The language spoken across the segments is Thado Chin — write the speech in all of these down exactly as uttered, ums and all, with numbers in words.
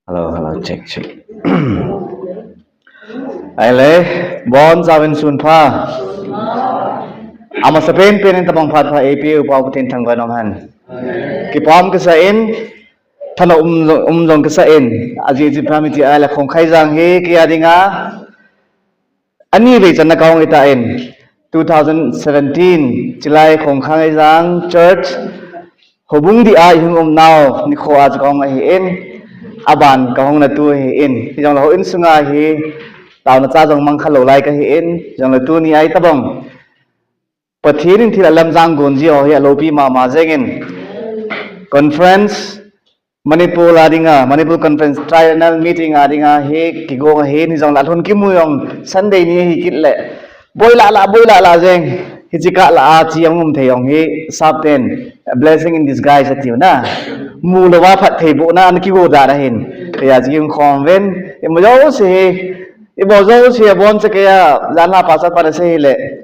Hello, hello, check, check. Ahile, bonchauvin sunpha. Amasapen pen in tabang phat pha eipeu Pa Pathen thangvah in umhen. Kipah kasa in, thanop um, um jong kasa in, ajeh chu ipi ham iti ahile Khongkhaijang hi kei a dinga ani vei channa kahung ahitan, two thousand seventeen, chulai Khongkhaijang Church, Houbung dia ihung umnau nikho a chu kahung ahin, aban kahung natu ahin, hijongle houin sunga hi taona cha jong mang khalou lai kahin, hijongle tuni a hitabang Pathen in thil alamjang gon ji ho hi aloupi mama jengin. Conference, Manipur a dinga, Manipur Conference Triennial Meeting a dinga hi kigong ahin, hijongle alhun kimu jong Sunday ni ahi kit le, boi lah lah, boi lah lah jeng, hiche kah lah a che ahung um thei jong hi, sapten, a blessing in disguise atiu na. Mu louva phattheibohna ana kigo dan ahin. Kei a chu kihung khom uvin, imajouse hi, imajouse hi aboncha kei a, janhi a pastor pan asei hile,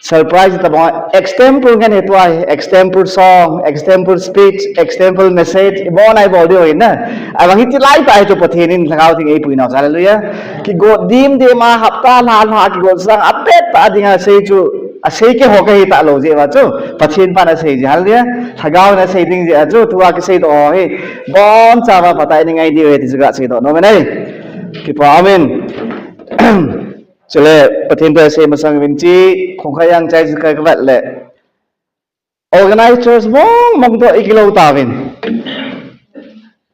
surprise tabang, extempore ngen hi tua hi, extempore song, extempore speech, extempore message, ibol na ibol diu ahi na. Ahivang hiche lai tah hi chu Pathen in Lhagao Theng eipuinau chu, hallelujah. Kigot dim dim a, hapta lha lha kigot sang, apet tah a dinga sei chu, asei keiho kahi talou jeh uva chu, Pathen pan asei jeh, hallelujah. Lhagao in asei ding jeh a chu, tua kiseidoh ho hi, bonchauva phatah in ngai diu ahi ti chu kaseidoh nom e. Kipah, amen. Chule, Pathen thu asei masang uvin, hiche Khongkhaijang Church ka, kavet le, organized church mong mong toh ikilou tauvin.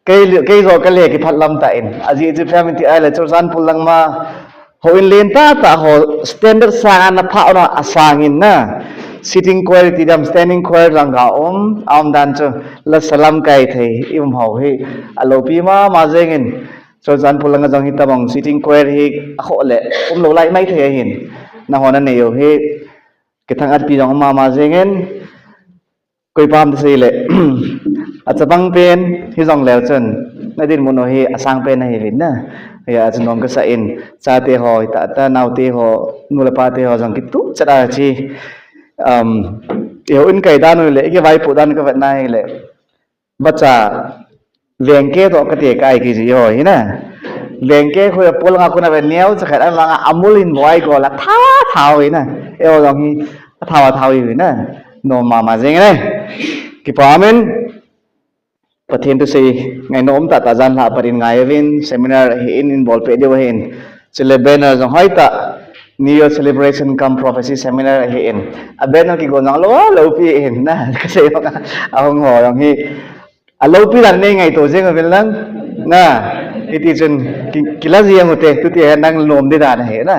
Kei, kei joh kale kiphat lam tah in. Ajeh chu ipi ham iti ahile Churachandpur lang ma houin lentah tah ho standard sang a ana phah u na asang in na. Sitting choir ti dam, standing choir jong ga um, aum dan chu lasa lamkai thei i um ho hi aloupi mama jengin. Churachandpur langa jong hitabang sitting choir hi akhoh le umlou lai maithei ahin. Nangho nanei u hi kithang-atpi jong um mama jengin. Koi pam ti sei le, achapang pen hijongleu chun nadinmun u hi asang pen ahiuvin na. Hia chu nom kasa in, chate ho hitah tah, naote ho, nu le pate ho jong kituh chet a hiche, um, ihouin kai dan u le ikivaipoh dan kavet na hile, vacha vengke toh kati kai kiji ho hi na. Vengke khu a pol nga khu na ve neocha khat, ahivanga amul in boi gol a tha tha u hi na. Eiho jong hi atha tha u hi na. Nom mama jeng e. Kipah, amen. Pathen thusei ngainom tah tah, janhi a pat in ngai uvin, seminar ahin, in bolpeh diu ahin. Chule banner jong hoitah, New Year Celebration cum Prophecy Seminar ahin. A banner kigon jong lou, loupi ahin na. Kasei banga, ahung ho jong hi aloupi dan nei ngaito jeng uvin lang. Na, hiti chun ki, kila jeng ute, tuti hi nang nom ding dan ahi na.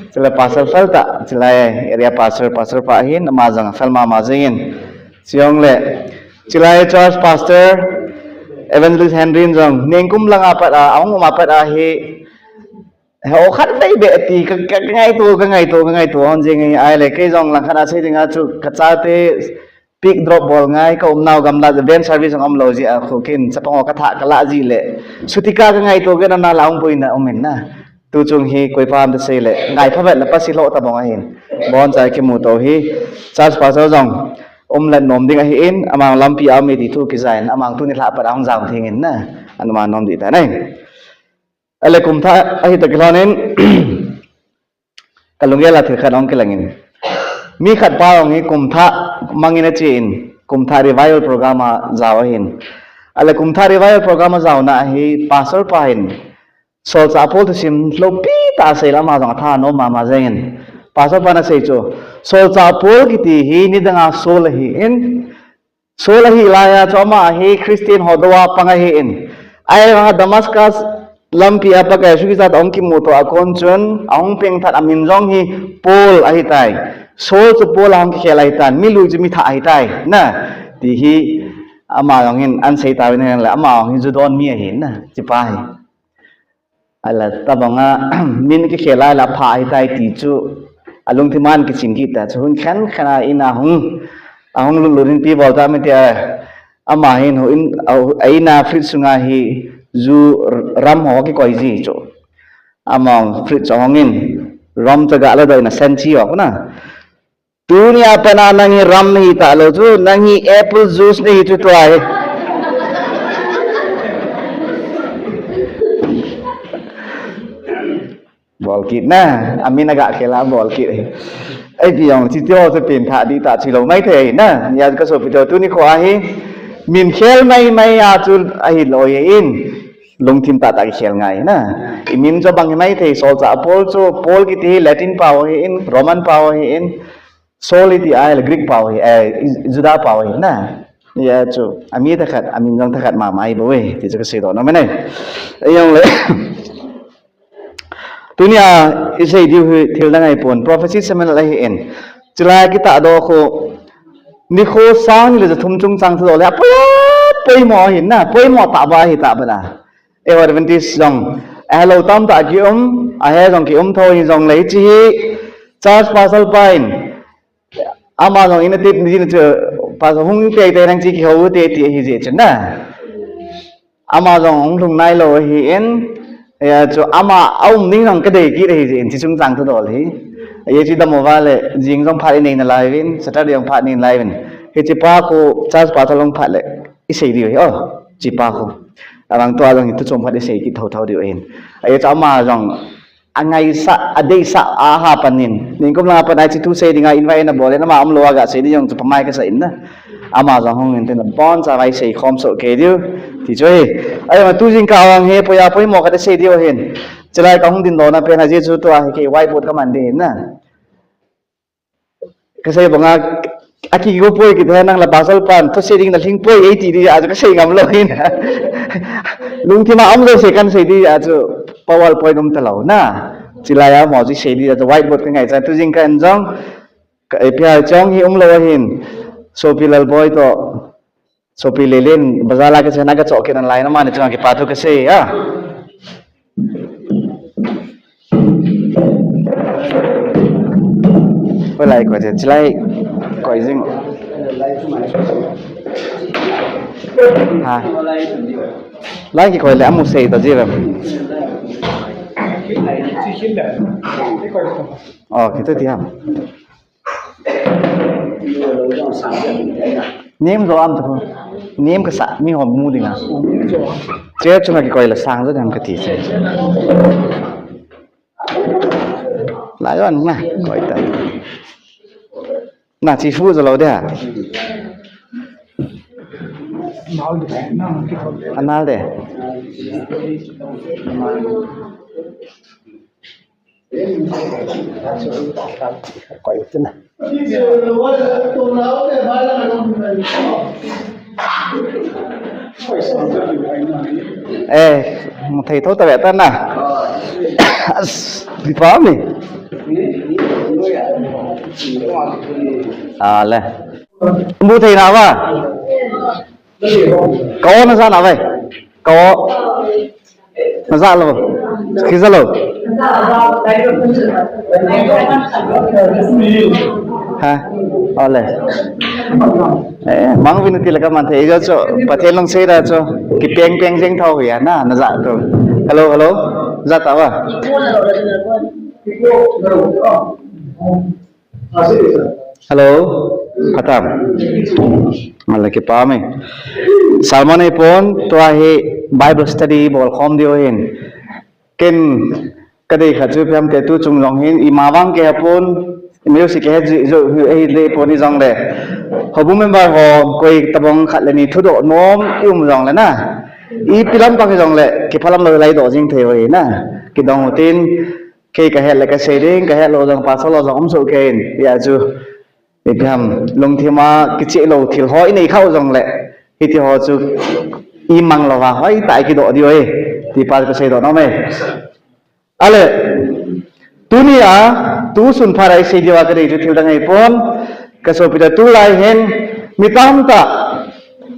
Chule pastor fel tah, chule area pastor, pastor pa ahin, ama jong fel mama jengin. Chujongle, chulai church pastor, Evangelist Henry in jong, ningkum langa pat a, ahung um a pat a hi, ho khat vei beh ti, ka, ka, kangaito, kangaito, kangaito, hon jing ahi, ahile, kei jong langkhat a sei dinga chu, kachate, pick drop bol ngai, kaumnau gamla, van service jong umlou jeh a, khu kin, chapang ho katha, kalah jeh le, sutika kangaito, kei nana la hung boina, um in na. Tuchung hi koi pam ti sei le, ngai phabep le pasi lou tabang ahin. Boncha kimuto hi, church pastor jong, um le nom ding ahin, amang lampi a um e ti thu kijain, amang tuni lha pat a hung jao theng in na, anuman nom ding ta nai. Ale kum thah ahi tah kilhon in, kalunggel a thil khat ahung kilang in. Mi khat pa jong hi kum thah mangin ache in, kum thah revival program a jao ahin. Ale kum thah revival program a jaona ahi, pastor pa hin, Solchah Paul thusim loupi tah asei le ama jong atha nom mama jengin. Pastor pan asei chu, Solchah Paul kiti hi nidanga Saul ahin, Saul ahi laiya chu ama hi Christian ho dou a pang ahin. Ahivanga Damascus lampi a Pakai Jesu Christa toh ahung kimuto a kon chun, ahung pengthat amin jong hi Paul ahitai. Saul chu Paul a hung kikhel ahitan, mi lui chu mi thah ahitai. Na, ti hi ama jong hin asei tauvin ahile, ama jong hi Judon mi ahin na, hichepa hi. Ahile tabanga, min kikhel a ahile apha ahitai ti chu, alungthim a kiching kit ta chu, hun khenkhen a in a hung, ahung lut lut in pi bol ta mi ti a, ama hin houin, a, a in a fridge sunga hi ju rum ho kikoi ji chu. Ama fridge chu ahong in, rum chu aga ladoh in asan chi ho khu na. Tunia pat a nang hi rum nahi talou chu, nang hi apple juice nahi chu tua hi. Bol kit na, amin aga khel a bol kit. Ei, pi jong chi tio chu pen tha di ta chi lo mai thei na. Nia ka sopi to tuni kho ahi. Min khel mai mai a chu ahi lo ye in. Lungthim tah tah kikhel ngai na. I min chu bang hi mai thei, Saul cha Paul chu, Paul kiti hi Latin pau ahi in, Roman pau ahi in, Saul iti ahile Greek pau ahi, eh, Juda pau ahi na. Hijeh chun, ami thakhat, amin jong thakhat mama ahi bou e, ti chu kasei doh nom e. Ei jong le. Tunia isei diu hi thil dang ahipon, prophecy seminar ahi in. Chulai kitah doh khu, nikho sang ni le ja thum chungchang thudoh le, apoi, poimo ahi na, poimo tah ba ahi tah ba na. Eiho Adventist jong, ahelou tamtah kium, ahe jong kium tho hi jong le hiche hi, church pastor pa in, ama jong in atep ni jin chu, pastor hung teitei nang chi kihou u te ti ahi jeh chun na. Ama jong hung lhung nailou ahi in, hijeh chun ama aum ding jong kadei kit ahi jeh in, chi chungchang thudoh le hi. Hijeh chun dammo va le, jing jong phat inei nalai uvin, Saturday jong phat inei nalai uvin. Hiche pa khu church pastor jong phat le isei diu ahi, o, chi pa khu. Abang tua jong hi tuchom khat isei kit thotho diu ahin. Hijeh chun ama jong angaisah, adeisah, aha panin. Ningkum langa pat a hiche thu sei dinga invite nabol in, ama umlou a gasei ding jong chu pamai kasah in na. Ama jong hung in tin, aboncha vai seikhom soh kei diu. Ti chu ahi. Ahivang tu jingkah vang hi, poiya poimo khat isei diu ahin. Chulai kahung dingdoh na pen a jeh chu tua hi kei whiteboard kaman ding ahin na. Kasei banga, akigo poi kiti nang la pastor pan, thusei ding nalhing poi, eiti di a chu kasei ngam lou hin. Lungthim a um jouse kahin sei di a chu, PowerPoint um talou na. Chulai a mo chu sei di a chu whiteboard kangaichan, tu jingkah in jong, ka, eh, ipi ham chong hi umlou ahin. Sopi Lalboi to, Sopi Lelen, bazar la kache na kachoh kit nalai na mani chunga kipa thu kasei a. Hoilai koi te, chulai koi jing. Ha. Lai kikoi le amu sei ta ji vem. Oh, kiti ti ham. Nem jo am tu. Nem kasa, mi hom mu dinga. Che chunga kikoi le sang jo dem kati che. La jo na, koi ta. Na chi fu jo lo de ha. Anal de. Koi u tin na. Eh, mu thei tho ta ve ta na. As, di pa mi. A le. Mu thei na va. Ka o na sa na vai. Ka o. Na za lo. Ki za lo. Ha. Ole. Eh, mang vin ti la ka man the. Ijo cho. Pathen long sei da cho. Ki peng peng jeng thau ya na. Na za to. Hello, hello. Za ta va. Hello, phatam. Mala kipa me. Sermon ahipon, tua hi Bible study bol khom diu ahin. Ken kadei khat chu ipi ham ti tu chung jong hin, ima vang kahe pon, music kahe ji, jo, hi le pon ijongle. Houbung member ho, koi tabang khat le ni thudoh nom, i um jongle na. Ipi lam pang jongle, kiphalam lou lai doh jing thei u ahi na. Kidong u tin, Kei kahet le kasei ding, kahet lou jong pastor lou jong um soh kei in, hijeh chun, ipi ham, lungthim a kicheh lou thil ho inei khah u jongle, hiti ho chu imang louva hoitah a kidoh diu ahi, ti pa kasei doh nom e. Ale, tunia, tusun phat a isei diuva kadei chu thil dang ahipon, kasopi te tulai hin, mi tamtah,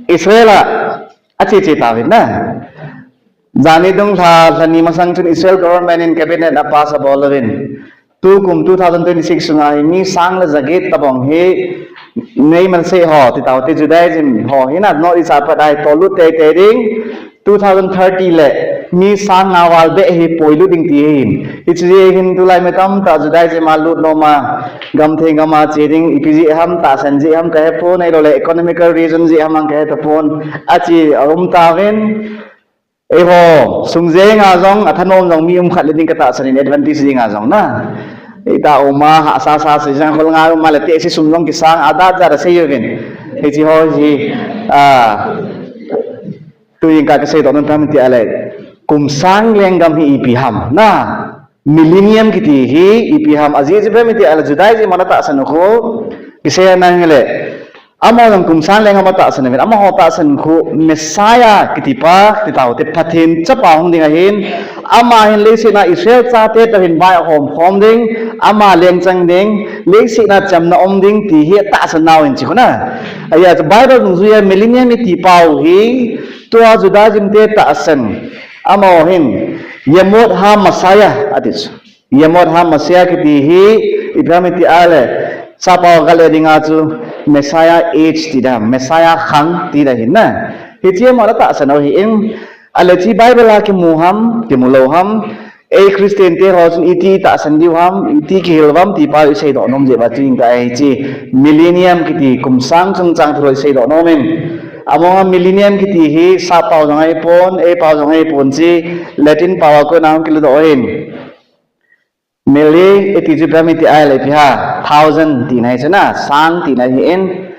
Israel a, ache che tauvin na. Jani dunglha, lhani masang chun Israel government in cabinet a pass abol uvin. Tukum two thousand twenty-six sunga hi mi sang le jaget tabang hi neiman sei ho, ti tau te Judaism ho hi na North East a pat a hi tolut teitei ding. Two thousand thirty le mi sang nga val beh hi poilut ding ti hin. Hiche jeh hin tulai mi tamtah Judaism a lut nom a, gam thei gam a che ding, ipi jeh ham, tahsan jeh ham kahe pon, ahilou le economical reason jeh ham kahe tapon, ache aum tauvin. Eiho, sung jenga jong, athanom jong mi um khat le ding katahsan in Adventist jenga jong na. Ita uma, hahsa sa se jang khol nga uma le te si sum jong kisang, adat jat a seiyuvin. Hichi ho hi, a, tuin ka kasei doh nom ipi ham tia le. Kum sang lenggam hi ipi ham na. Millennium kiti hi ipi ham ajeh chu ipi ham tia le Judaism a tahsan u khu. Kisei nang le. Amaho jong kum sang lenggam a tahsan uvin, amaho tahsan khu Messiah kiti pa, ti tau te Pathen chapa hung ding ahin, ama hin leiset a Israel chate toh hin vai ahom khom ding, ama lengchang ding, leiset a chamna um ding ti hi tahsan nau in chi khu na. Ahi a chu Bible dungjui a millennium iti pau hi, tua Judaism te tahsan, amaho hin, Yemot HaMashiach, ati chu. Yemot HaMashiach kiti hi, ipi ham tia le, sappao gal le dinga chu, Messiah age ti da, Messiah khang ti da hin na. Hichi amaho tahsan u ahin, ale chi Bible a kimu ham, kimu lou ham, ei Christian te ho chun iti tahsan diu ham, iti kihil ham ti pa isei doh nom jeh uva chu in ka ei chi, millennium kiti kum sang chungchang thu isei doh nom in. Among a millennium kiti hi, sappao jong ahipon, eipao jong ahipon chi, Latin pao a kona hung kiladoh ahin. Mille, iti chu ipi ham tia le ipi ham, thousand tina hi chu na, sang tina hi in.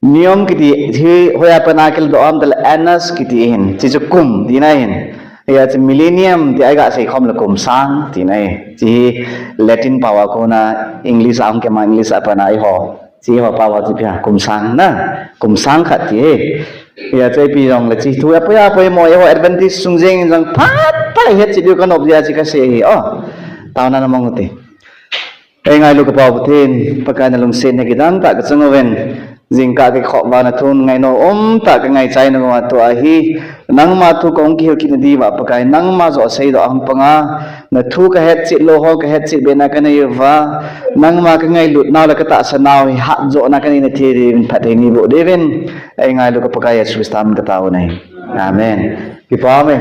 Nium kiti hi hoiya pat a kiladoh ham tia le annus kiti hin, chi chu kum tina hin. Hiya chu millennium tia iga sei khom le kum sang tina hi. Chi hi Latin pao a kona English a hung kima English a pat a eiho. Chi ho pao a chu ipi ham, kum sang na, kum sang khat ti hi. Hiya chu ipi jong le chi thu apoi apoi mo eiho Adventist sung jeng jong phat phat het chi diu kanop jeh a chi kasei hi o. Taona na mong ute. Ei ngailu ka Pa Pathen, Pakai na lungsetna kidang tah ka chung uvin, jingkah ka kikhop uva na thu ngaina um tah ka ngaichai nau ahi, nangma thu ka hung kihil kit na diuva Pakai nangma joh seidoh a hung panga, na thu ka hetchet lou ho ka hetchet be na ka nei uva, nangma ka ngailut nau le ka tahsan nau hi hatjoh na ka nei na thei diuvin Pathen in eiboh diuvin, ei ngailu ka Pakai Jesu Christa min ka tao u ahi. Amen. Kipa ume.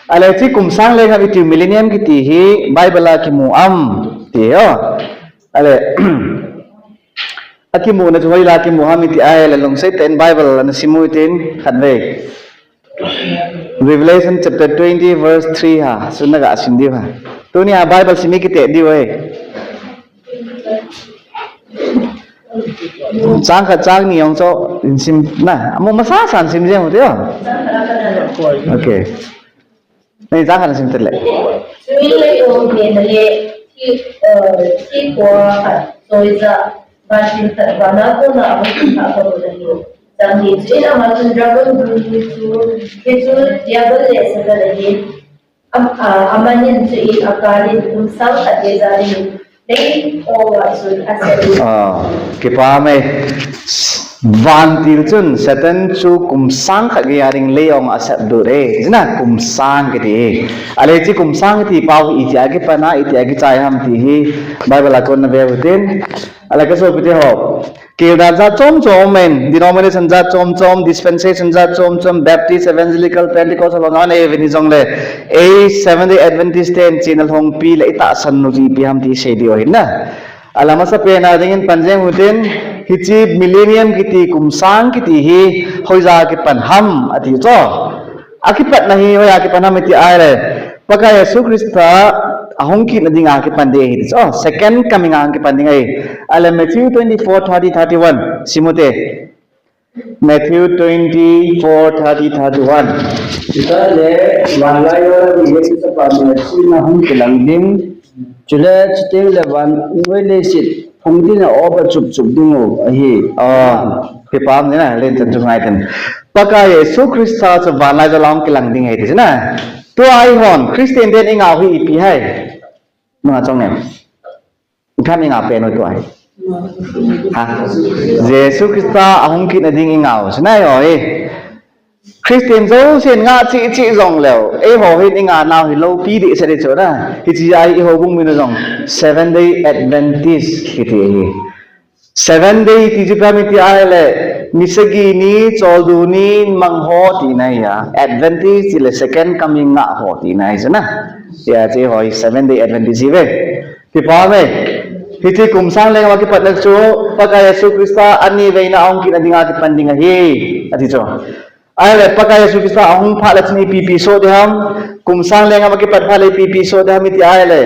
Ale chi kum sang lenggam iti millennium kiti hi Bible a kimu am ti ho. Ale akimu na chu hoila kimu ham iti ahile lungset tah in Bible ana sim u hitin khatvei. Revelation chapter twenty verse three ha, sun na ga sim diu ha. Tunia Bible sim mi kiti diu ahi. Chang khat chang ni jong chu in sim na, amu masa san sim jeng u te o. Okay. Nei chang khat na sim te le. Chuin leiset le, eh, thikho khat choija, vantil khat vana kona ahung kithah kha bou ahi. Chang ni, chuin ama chun dragon bu chu, hichu Diabol le Satan ahi. Am-, a, aman in chuin akal in kum sang khat gei jal in lei ong a chun asep. Ah, kipa ume. Vantil chun Satan chu kum sang khat gei a ding lei ong a asep diu ahi. Jina kum sang kiti. Ale chi kum sang kiti pau hi itia kipan a, itia kichai ham ti hi Bible a kon na veu hitin. Ale ka sopi te ho. Kidang jat chom chom aum in, denomination jat chom chom, dispensation jat chom chom, Baptist, Evangelical, Pentecostal, hon ei vin hijongle, ei Seventh Day Adventist ten china lhongpi le itahsan u chu ipi ham ti sei diu ahin na. Alam asapen a dingin pan jeng u hitin, hiche millennium kiti kum sang kiti hi, hoija kipan ham ati chu. Akipatna hi hoiya kipan ham iti ahile, Pakai Jesu Christa ahung kit nadinga kipan ding ahi ti chu. Second coming a kipan ding ahi. Ale Matthew twenty-four, thirty, thirty-one. Sim u te. Matthew twenty-four, thirty, thirty-one. Chuta le, vanlaiya ding Jesu Christa pa Matthew na hung kilang ding. Chule chuteng le van noi leiset phung ding a oba chup chup ding u ahi. Ah, kipa um ni na, len chan chu ngai ten. Pakai Jesu Christa chu vanlai jal a hung kilang ding ahi ti chu na. Tua hi hon, Christian ten i ngah u hi ipi ham. Nunga chong nem. Ipi ham i ngah pen u tua hi. Ha? Jesu Christa ahung kit nading i ngah u. Chu na hi o hi. Christian jousen ngah cheh cheh jong leu, eiho hin i ngah nau hi loupi dehset ahi chu na. Hiche a hi i houbung min u jong Seventh Day Adventist kiti ahi. Seventh Day ti chu ipi ham iti ahile, ni sagi ni, choldo ni, mang ho tina ahi a. Adventist tile second coming ngah ho tina ahi chu na. Hijeh a chu eiho hi Seventh Day Adventist ihi uve. Kipa ume. Hiche kum sang lenggam a kipatna chu, Pakai Jesu Christa ani veina ahung kit nadinga kipan ding ahi. Ati chu. Ahile, Pakai Jesu Christa ahung phat le chun ipi ipi soh ding ham, kum sang leng gam akipat phat le ipi ipi soh ding ham iti ahile.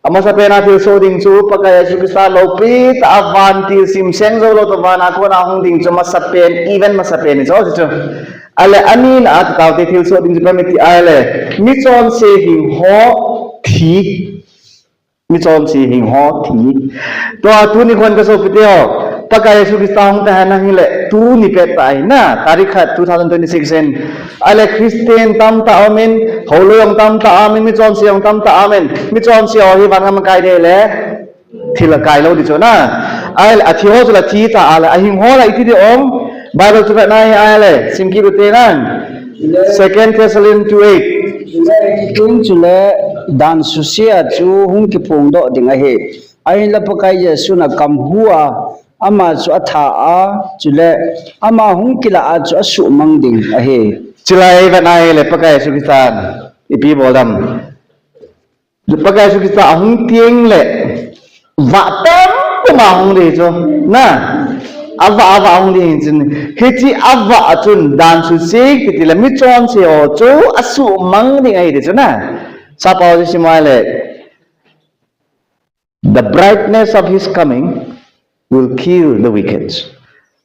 Amasapen a thilsoh ding chu, Pakai Jesu Christa lopi tah a vantil simseng jou lou tah van a kona hung ding chu masapen, event masapen hi chu, chu. Ahile, anina a chu taote thilsoh ding chu ipi ham iti ahile. Michonse hingho thi. Michonse hingho thi. Tua tuni khon ka sopite ho. Pakai Jesu Christa hung ta hen ahile, tuni pet tah ahi na, tarik khat two thousand twenty-six in. Ahile Christian tamtah aumin, houlou jong tamtah aumin, michonse jong tamtah aumin, michonse ho hi van gam akai ding le, thil akai lou ding chu na. Ahile, athi ho chu la thi ta ahile, ahingho la iti ding ham. Bible chu vetna hi ahile, simkit ute nang. Second Thessalonians two eight. Chule, chule, dan suse a chu hung kiphongdoh ding ahi. Ahinla Pakai Jesun akam hu a, ama chu atha a, chule, ama hung kilah a chu asuhmang ding ahi. Chulai vet ahile Pakai Jesu Christan ipi bol dem. Pakai Jesu Christa ahung teng le, vah tam puma hung ding chu. Na, avah, avah hung ding chun. Hiche avah chun dan suse kiti le michonse ho chu asuhmang ding ahi ti chu na. Sapa ho chu sim ahile. The brightness of his coming will kill the wicked.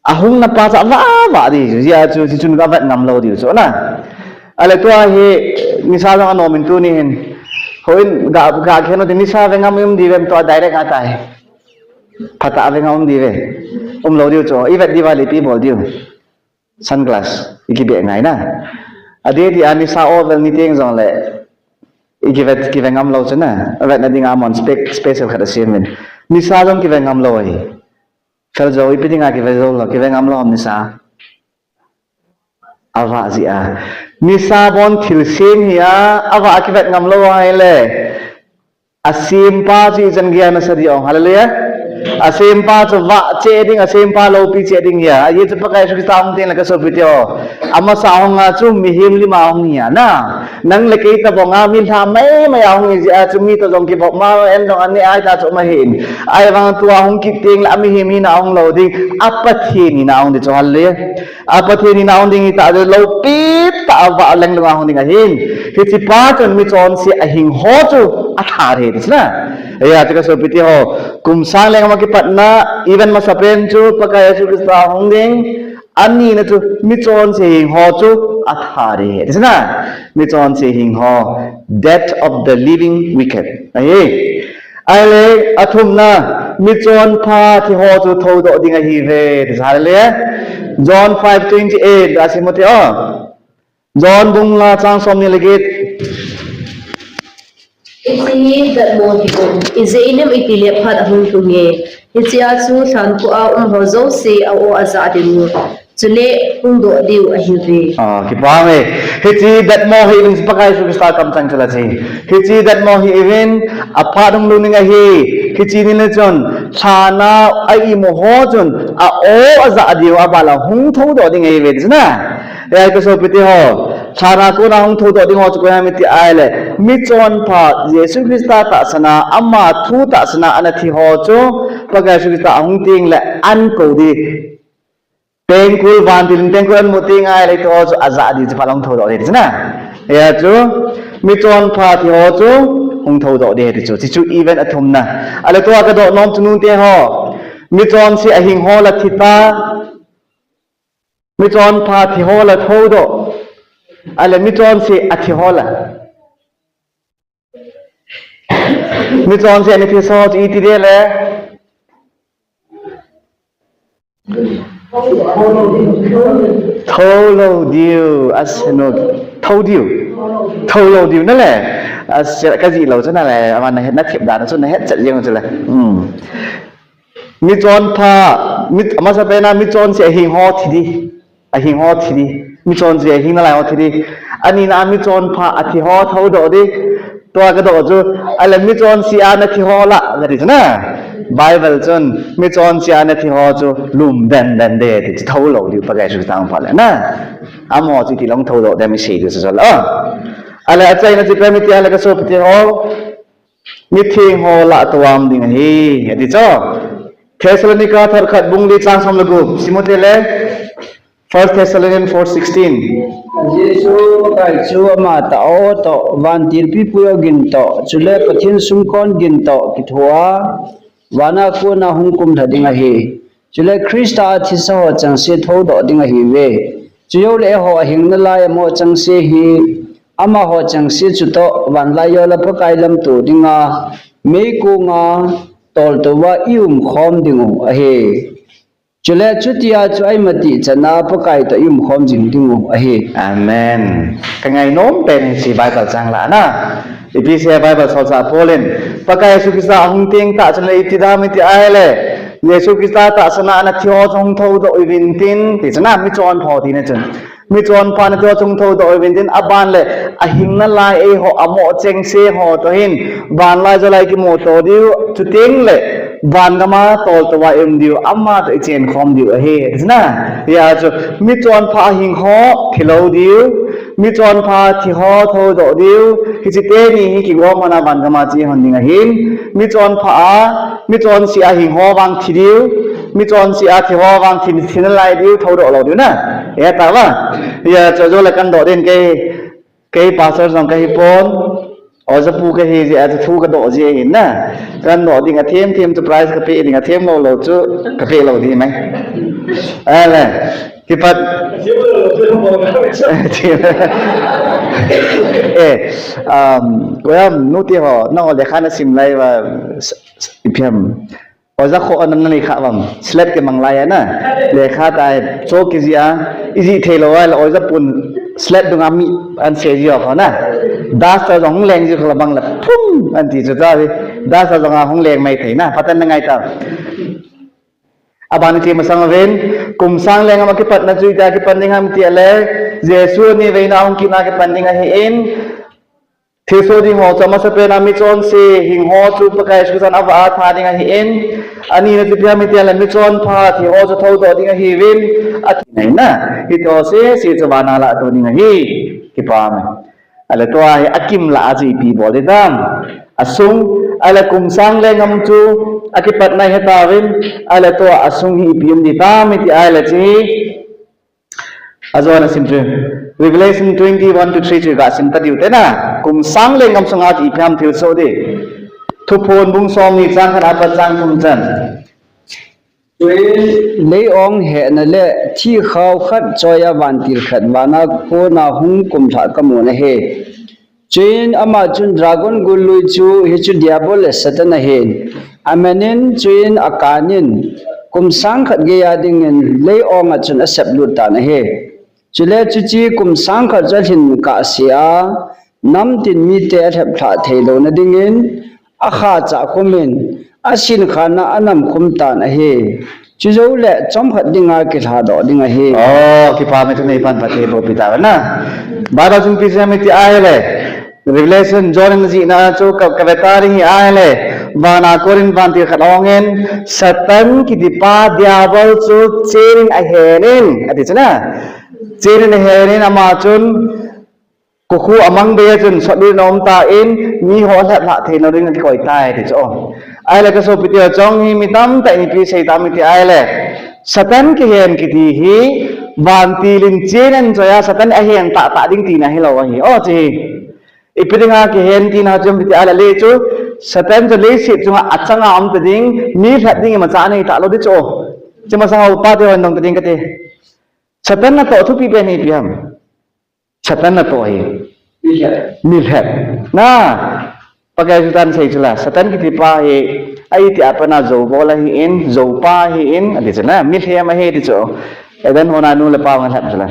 Ahung na pa chu avah, avah ding chu, hijeh a chu, hichun ka vet ngam lou diu chu na. Ahile tua hi, nisa jong anom in tuni hin. Houin, ga, ga khen u tin nisa ve ngam um diu vem tua direct a tai. Phatah ve ngam um diu ve. Um lou diu chu, i vet diu va le ipi bol diu. Sunglass, i kibe ngai na. Adeh dia nisa o vel ni teng jong le, i kive, kive ngam lou chu na. Avetna dinga amahon spec, special khat asem in. Nisa jong kive ngam lou ahi. Fel jou, ipi dinga kive jou lou, kive ngam lou ham nisa. Avah jeh a. Nisa bon thilsem hi a, avah a kivet ngam lou ahile. Asempa chu ichan gei a nasa ding ham. Hallelujah. Asempa chu vah cheh ding, asempa loupi cheh ding ahi. Ajeh chu Pakai Jesu Christa hung teng le ka sopite ho. Amasa hung a chu mihem lim a hung ahi na. Nang le kei tabang a mi lha mai mai a hung ahi jeh a chu mi toh jong kivop ma en jong aneh ahi ta chu ma hin. Ahivang tua hung kit teng le amihem hina hung lou ding. A Pathen hina hung ding chu, hallelujah. A Pathen hina hung ding hi tah le loupi tah a vah lenglung a hung ding ahin. Hiche pa chun michonse ahingho chu atha ding ahi ti chu na. Hijeh a chu ka sopite ho. Kum sang leng gam akipatna, event masapen chu Pakai Jesu Christa hung ding. Anina chu michonse hingho chu atha ding ahi ti chu na. Michonse hingho, death of the living wicked. Ahi. Ahile, athumna, michonpha thi ho chu thoudoh ding ahi ve, ti chu hallelujah. John five twenty-eight, a sim u te o. John bung nga chang som ni le get. Hiche hi datmo hih un, ijeh inem itile phat ahung lhung e. Hichea chu lhankhuh a um ho jouse a-o ajah ding u. Chule hung doh diu ahiuve. Ah, kipah e. Hiche datmo hi in Pakai Jesu Christa kamchang chu la che. Hiche datmo hi in aphat hung lhung ding ahi. Hiche ni le chun lhan a a-imu ho chun a-o ajah diu a bala hung thoudoh ding ahiuve ti chu na. Hijeh a ka sopite ho. Lhan a kona hung thoudoh ding ho chu koi ham iti ahile. Michonpha Jesu Christa tahsan a ama thu tahsan a ana thi ho chu Pakai Jesu Christa ahung teng le ahin kou ding. Pengkul vantil in pengkul ahin mu teng ahile hiche ho chu ajah ding chu phat le hung thoudoh ding ti chu na. Hijeh a chu, michonpha thi ho chu hung thoudoh ding ahi ti chu. Hiche chu event athumna. Ahile tua ka doh nom chu nute ho. Michonse ahingho la thi ta. Michonpha thi ho la thoudoh. Ahile michonse athi ho la. Michonse ana thi sah chu iti ding le. Thou lou diu, ase no, thou diu. Thou lou diu na le. Ase ka jih lou chu na le, ama na het na thep dan chu na het chet jeng chu le. Hmm. Michonpha, mi, amasapen a michonse ahingho thi ding. Ahingho thi ding. Michonse ahing nalai ho thi ding. Anina michonpha athi ho thoudoh ding. Tua ka doh chu, ahile michonse ana thi ho la, ka ti chu na. Bible chun, michonse ana thi ho chu, lum den den ding, ti chu thou lou diu Pakai Jesu Christa hung phat le na. Amaho chu iti le hung thoudoh ding mi sei diu chu chu la. Ahile achaina chu ipi ham iti ahile ka sopite ho. Mitheng ho lah a tou a um ding ahi, ati chu. Thessalonica thot khat bung li chang som le gup, sim u te le. First Thessalonians four sixteen. Jesu Pakai chu ama tah o toh, vantil pipu ogin toh, chule Pathen sumkon gin toh kithoa, vana kona hung kumlha ding ahi. Chule Christa a thisa ho chengse thoudoh ding ahiuve. Chujouleh eiho ahing nalai amo chengse hi, amaho chengse chutoh vanlaijol a Pakai lamto dinga meikonga toltouva i umkhom dingu ahi. Chule chutia chu aimati chana Pakai toh i umkhom jing dingu ahi. Amen. Ka ngainom pen hiche Bible chang lah a na. Ipi asei Bible solchah Paul in, Pakai Jesu Christa ahung teng tah chun le iti dam iti ahile, Jesu Christa tahsan a ana thi ho chu hung thoudoh uvin tin, ti chun a, michonpha tina chun. Michonpha ana thi ho chu hung thoudoh uvin tin, aban le ahing nalai eiho amo chengse ho toh hin vanlaijol a i kimuto diu, chuteng le van gam a toltouva i um diu, ama toh i chenkhom diu ahi, ti chun a. Hia chu, michonpha ahing ho thi lou diu, michonpha thi ho thoudoh diu, hiche teni hi kigom hon a van gam a che hon ding ahin, michonpha a, michonse ahing ho vang thi diu, michonse a thi ho vang thi, thi nalai diu, thoudoh lou diu na. Heta va. Hia chu ajou le kahin doh ding kei, kei pastor jong kahi pon. Oja pu kahi jeh a chu thu kadoh ji ahin na. Kahin doh ding athem them chu prize kapeh ding, athem lou lou chu kapeh lou ding mai. Ale, kipat. Eh, um, koiham, nu te ho, nangho lekha nasim lai uva, s-, s-, ipi ham. Oja kho ana nanei kha uvam, slate kimang lai a na. Lekha tai, cho kijih a, ijih thei lou a, le oja pun slate dunga mi ahin se ji ho na. Duster jong hung leng ji kho la bang la, pum, ahin ti chu ta hi. Duster jong ahung leng mai thei na, phat a nangai ta. Aban iti masang uvin, kum sang lengam a kipatna chu itia kipan ding ham ti le, Jesu ni veina hung kitna kipan ding ahin, thilsoh ding ho chu amasapen a michonse hing ho chu Pakai Jesu Christan avah a tha ding ahin, anina chu ipi ham ti le michonpha thi ho chu thoudoh ding ahiuvin, ati nai na, hiti ho sese chu vana lahto ding ahi, kipah e. Ale tua hi akim lah a chu ipi bol ding ham. Asung, ale kum sang lengam chu akipatna hi tauvin, ale tua asung hi ipi um ding ham iti ahile chu hi, Ajo ana sim chu. Revelation twenty-one to three chu gasim ta diu te na. Kum sang lengam sunga chu ipi ham thilsoh ding. Thuphon bung somni chang khat apat chang thum chan. Lei-ong hehna le thihkhao khat choiya vantil khat vana kona hung kumlhah kamu ahi. Chuin ama chun dragon gollui chu, hichu Diabol le Satan ahin, amen in, chuin akan in, kum sang khat geiya dingin lei-ong a chun aseplut tan ahi. Chule chuche kum sang khat chu alhin kahsea, namtin mite alheplhah theilouna dingin, akha chah khum in, asin khan a anam khum tan ahi. Chujou le chomkhat dinga kilhadoh ding ahi. Oh, kipah e, tuni pan Pathen in eiboh pi tauve na. Bible chun ipi asei ham iti ahile, Revelation John in ajihna chu ka, kave ta ding ahi ahile, vana konin vantil khat ahung in, Satan kitipa Diabol chu chen in ahen in, ati chu na. Chen in ahen in ama chun, kokhuh amang bei a chun sotlut in aum tan, miho alheplhah theilou ding akikoi tai ti chu. Ahile kasopi teho, chong hi mi tamtah in ipi asei tam iti ahile, Satan kihen kiti hi, vantil in chen in achoiya Satan ahen tahtah ding tina hilou ahi. O, chu hi. Ipi dinga kihen tina chu ham iti ahile, le chu, Satan chu leiset chunga achanga um ta ding, mi lhep ding imacha anei talou ding chu. Chu masang ho pa teho hin dong ta ding kati. Satan natoh thupi pen hi ipi ham. Satan natoh hi. Milhep. Milhep. Na, Pakai Jesu Christan asei chu la, Satan kitipa hi, a itih a pat na jou bol ahin, joupa ahin, ati chu la, milhem ahi ti chu. Eden hon a nu le pa hung lhep chu la.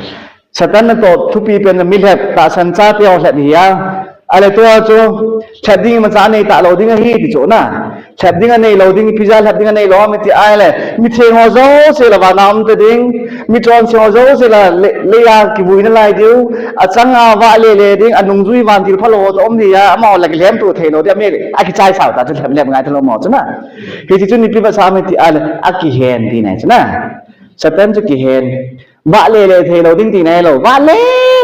Satan natoh thupi pen milhep, tahsan chate ho lhep hi a. Ahile tua chu, lhep ding imacha anei talou ding ahi ti chu na. Lhep ding anei lou ding, ipi jeh a lhep ding anei lou ham iti ahile, mitheng ho jouse la vana um ta ding, michonse ho jouse la le, leiya kivui nalai diu, achanga vahle le ding, anungjui vantil phalou ho toh um dia, amaho la kilhemto theilou dia, mi akichaisao ta chu lhep lhep ngai talou mo chu na. Hiche chun ipi vetsah ham iti ahile, akihen tina chu na. Satan chu kihen. Vahle le theilou ding tina hilou. Vahle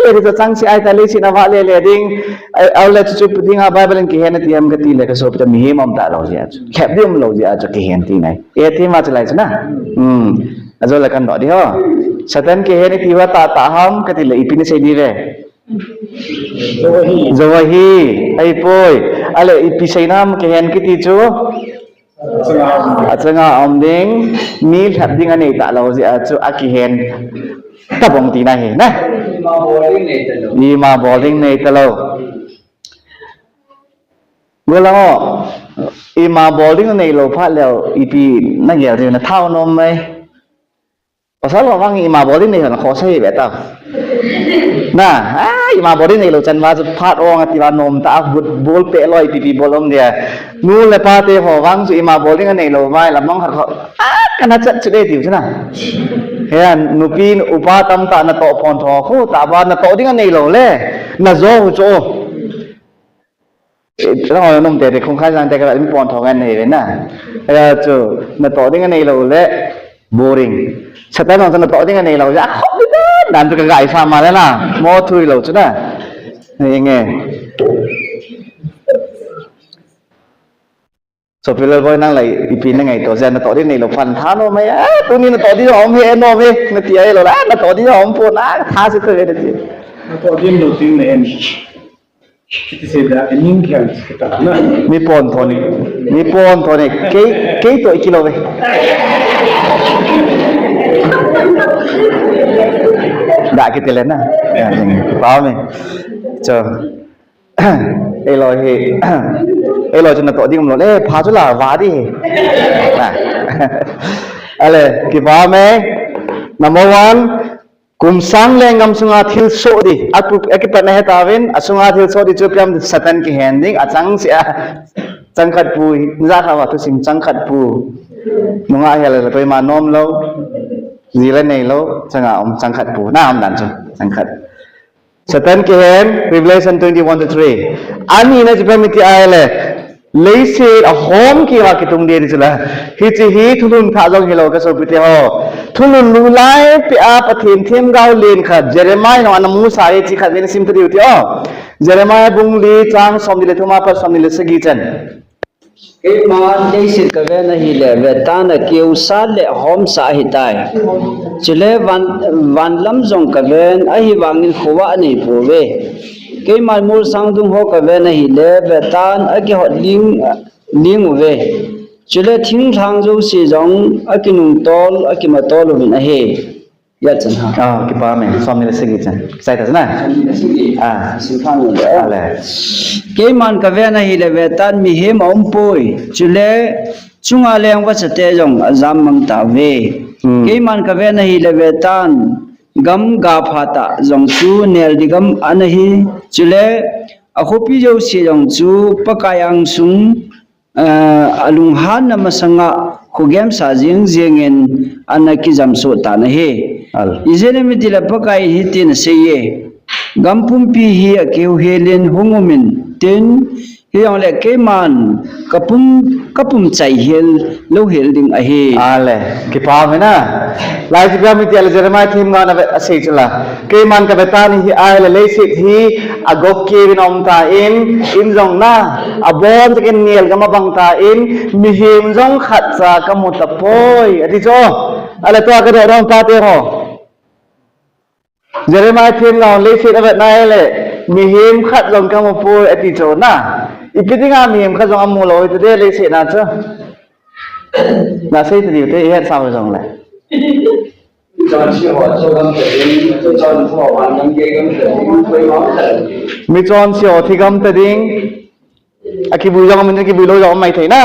le ding chu chang se ahi ta, leiset a vahle le ding. Ai, ahile chu chu ipi dinga Bible in kihen ati ham kati le kasopi teho, mihem aum talou jeh a chu. Lhep ding umlou jeh a chu kihen tina ahi. E, tima chu lai chu na. Hmm. Ajo le kahin doh ding ho. Satan kihen iti uva tahtah ham kati le ipi nasei diu ve. Jou ahi. Jou ahi. Ahipoi. Ale ipi seinam kihen kiti chu. Achanga um ding, mi lhep ding anei talou jeh a chu akihen tabang tina ahi, na. Ima bol ding nei talou. Golang o, ima bol ding nei lou phat leh, ipi nagel ding na thao nom mai. Pasal ho vang ima bol ding nei hon khoh sa hi ve ta. Na, a, ima bol ding nei lou chan va chu phat ong ati va nom ta, a, but bol pe loi pipi bol om dia. Nu le pa te ho vang chu ima bol ding nei lou vai la mong khat kho. A, kana chat chu de tiu chu na. He an, nupi upa tamtah natoh pon tho khu, ta ba natoh ding nei lou le. Na jo hu chu. Rang oi nom te, te khung khai jang te ka mi pon thong an nei ve na. Aya chu, natoh ding anei lou le, boring. Satan jong chu natoh ding anei lou, ja khop ding dan, dan chu ka gai sa ma le na. Mo thui lou chu na. Nei nge. Sopi Lalboi nang lai, ipi na ngaito, ja natoh ding nei lou phan tha nom e, a, tuni natoh ding om he, nom e, nati ai lou la, natoh ding om pon a, tha se te ve nati. Natoh ding lou ding nei en. Kiti sei da, ening kiang kita na. Mi pon thon ni, mi pon thon ni, kei, kei toh i kilo ve. Da kiti le na. Ya, jing, pa mi. Cho. Eiloi hi, eiloi chu natoh ding um lou le, pha chu la va di hi. Na. Ale, kipa me. Number one, Kum sang lenggam sunga thilsoh di. Aku, akipatna he tauvin, asunga thilsoh di chu piam Satan kihen ding, achang sia. Chang khat pu, ja kha va thusim chang khat pu. Nunga hel le toima nom lou. Ji le nei lou, changa um chang khat pu. Na um dan chu, chang khat. Satan kihen, Revelation twenty-one to three. Ani na chu piam iti ai le. Leiset a hom kiva kitung ding chu la. Hiche hi thulhun thah jong hilou ka sopi te ho. Thulhun lulai peh a Pathen themgao len khat Jeremiah jong ana musa e ti khat vin sim ta diu ti o. Jeremiah bung li chang som ni le thum a pat som ni le sagi chan. Keiman leiset kaven ahile, vetan a keusat le homsat ahitai. Chule van, van lam jong kaven ahivangin khovah anei pouve. Keiman molsang dung ho kaven ahile, vetan akihot ling, ling uve. Chule thinglhang jouse jong akinungtol, akimatol uvin ahi. Ya chan ha. Ah, kipa me, som ni le sagi chan. Sai ta na? Som ni le sagi. Ah. Sim phan le. Ale. Keiman kaven ahile vetan mihem aumpoi. Chule chunga leng vachate jong ajam mang tauve. Hmm. Keiman kaven ahile vetan gam ga phatah jong chu nel di gam ana hi. Chule akhopi jouse jong chu Pakai angsung, eh, alunghanna masanga khogem sa jing jingin ana kijamsoh tan ahi. Al. Ijeh inem itile Pakai in hitin aseiye. Gam pumpi hi akihou helin hung umin tin, hijongle keiman kapum, kapum chai hel lou hel ding ahi. Ale, kipa me na. Lai chu piam iti ai le Jeremiah themgao na ve asei chu la. Keiman kavetan hi ai le leiset hi agop keuvin aum tan, in jong na, abon tah in nel gam abang tan, mihem jong khatcha kamu tapoi, ati chu. Ale tua kadoh nom pa te ho. Jeremiah themgao leiset avet nai le, mihem khat jong kamu poi, ati chu na. Ipi dinga mihem khat jong amu lou, iti de leiset na chu. Na sei ta diu te, ihet sa jong le. Michonse ho thi gam ta ding. Akibui jong um in, akibui lou jong um mai thei na.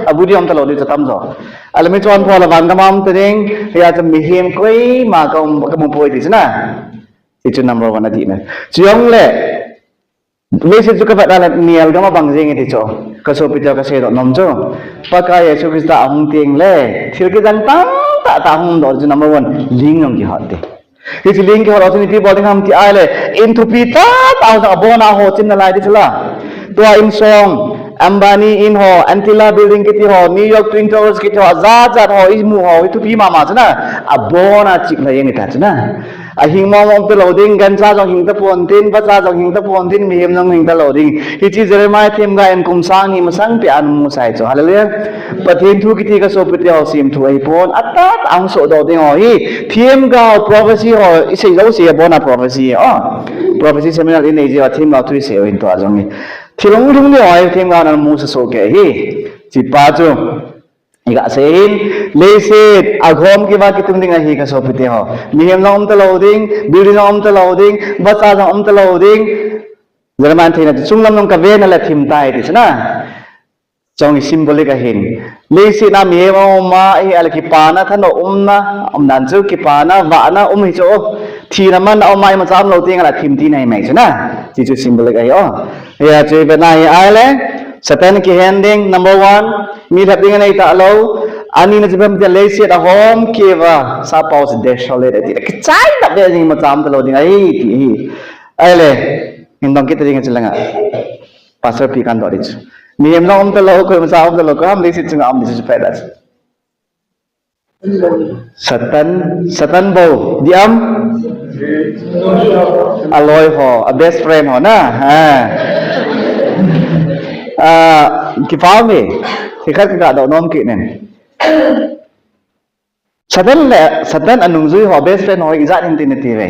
Abu di um talou di chu tam jo. Ale michonpha le van gam a um ta ding. Hia chu mihem koima ka um, kamu poi ti chu na. Ti chu number one ati na. Chujongle. Leiset chu kavet nai le nel gam abang jing e ti chu. Ka sopi te ho kasei doh nom chu. Pakai Jesu Christa ahung teng le. Thil kijang tamtah tah hung doh chu number one. Ling jong kihot te. Hiche ling kihot ho chu ipi bol ding ham ti ai le. In thupi tah tah ho abon a ho chim nalai ti chu la. Tua in song. Ambani in ho. Antilla building kiti ho. New York Twin Towers kiti ho. Ajat jat ho. Imu ho. Ithupi mama chu na. Abon a chim nalai jeng ta chu na. Ahing mong mong talou ding, gancha jong hing tapon tin, vacha jong hing tapon tin, mihem jong hing talou ding. Hiche Jeremiah themgao in kum sang ni masang pia amu sai chu. Hallelujah. Pathen thu kiti kasopite ho semthu ahipon. Atat ang sodoh ding ho hi. Themgao prophecy ho, isei jouse abona prophecy. Oh. Prophecy seminar inei jeh a themgao thu isei u hin tua jong hi. Thil lung lung ni ho hi themgao nan mu sa soh kei hi. Hichepa chu. Iga sei hin, leiset, agom kiva kitung ding ahi kasopite ho. Mihem jong um talou ding, building jong um talou ding, vacha jong um talou ding. Jeremiah theina chu chunglam jong kavena le thim tai ti chu na. Chong hi symbolic ahin. Leiset a mihem um a, hi a le kipana, thano umna, um dan chu kipana, vahna, um hi chu. Thina manna um a, imacha umlou teng a le thim tina hi mai chu na. Hichu symbolic ahi o. Hia chu ivet na hi ahile, Satan kihen ding, number one, mi lhep ding anei talou, anina chu ipi ham itile leiset ahom kei uva, sappao chu desolate ati, kichai tah beh ding, imacha um talou ding ahi, ti hi. Ahile, hin dong kit ding chu langa. Pastor pi kan doh ding chu. Mihem jong um talou, koimacha um talou, koiham leiset chunga um ding chu phaida chu. Satan, Satan bou, diam? Aloi ho, a best friend ho na. Ha. Ah, kipah e. Thil khat kaga doh nom kit nin. Satan le, Satan anungjui ho, best friend ho, ijat hin tin nati uve.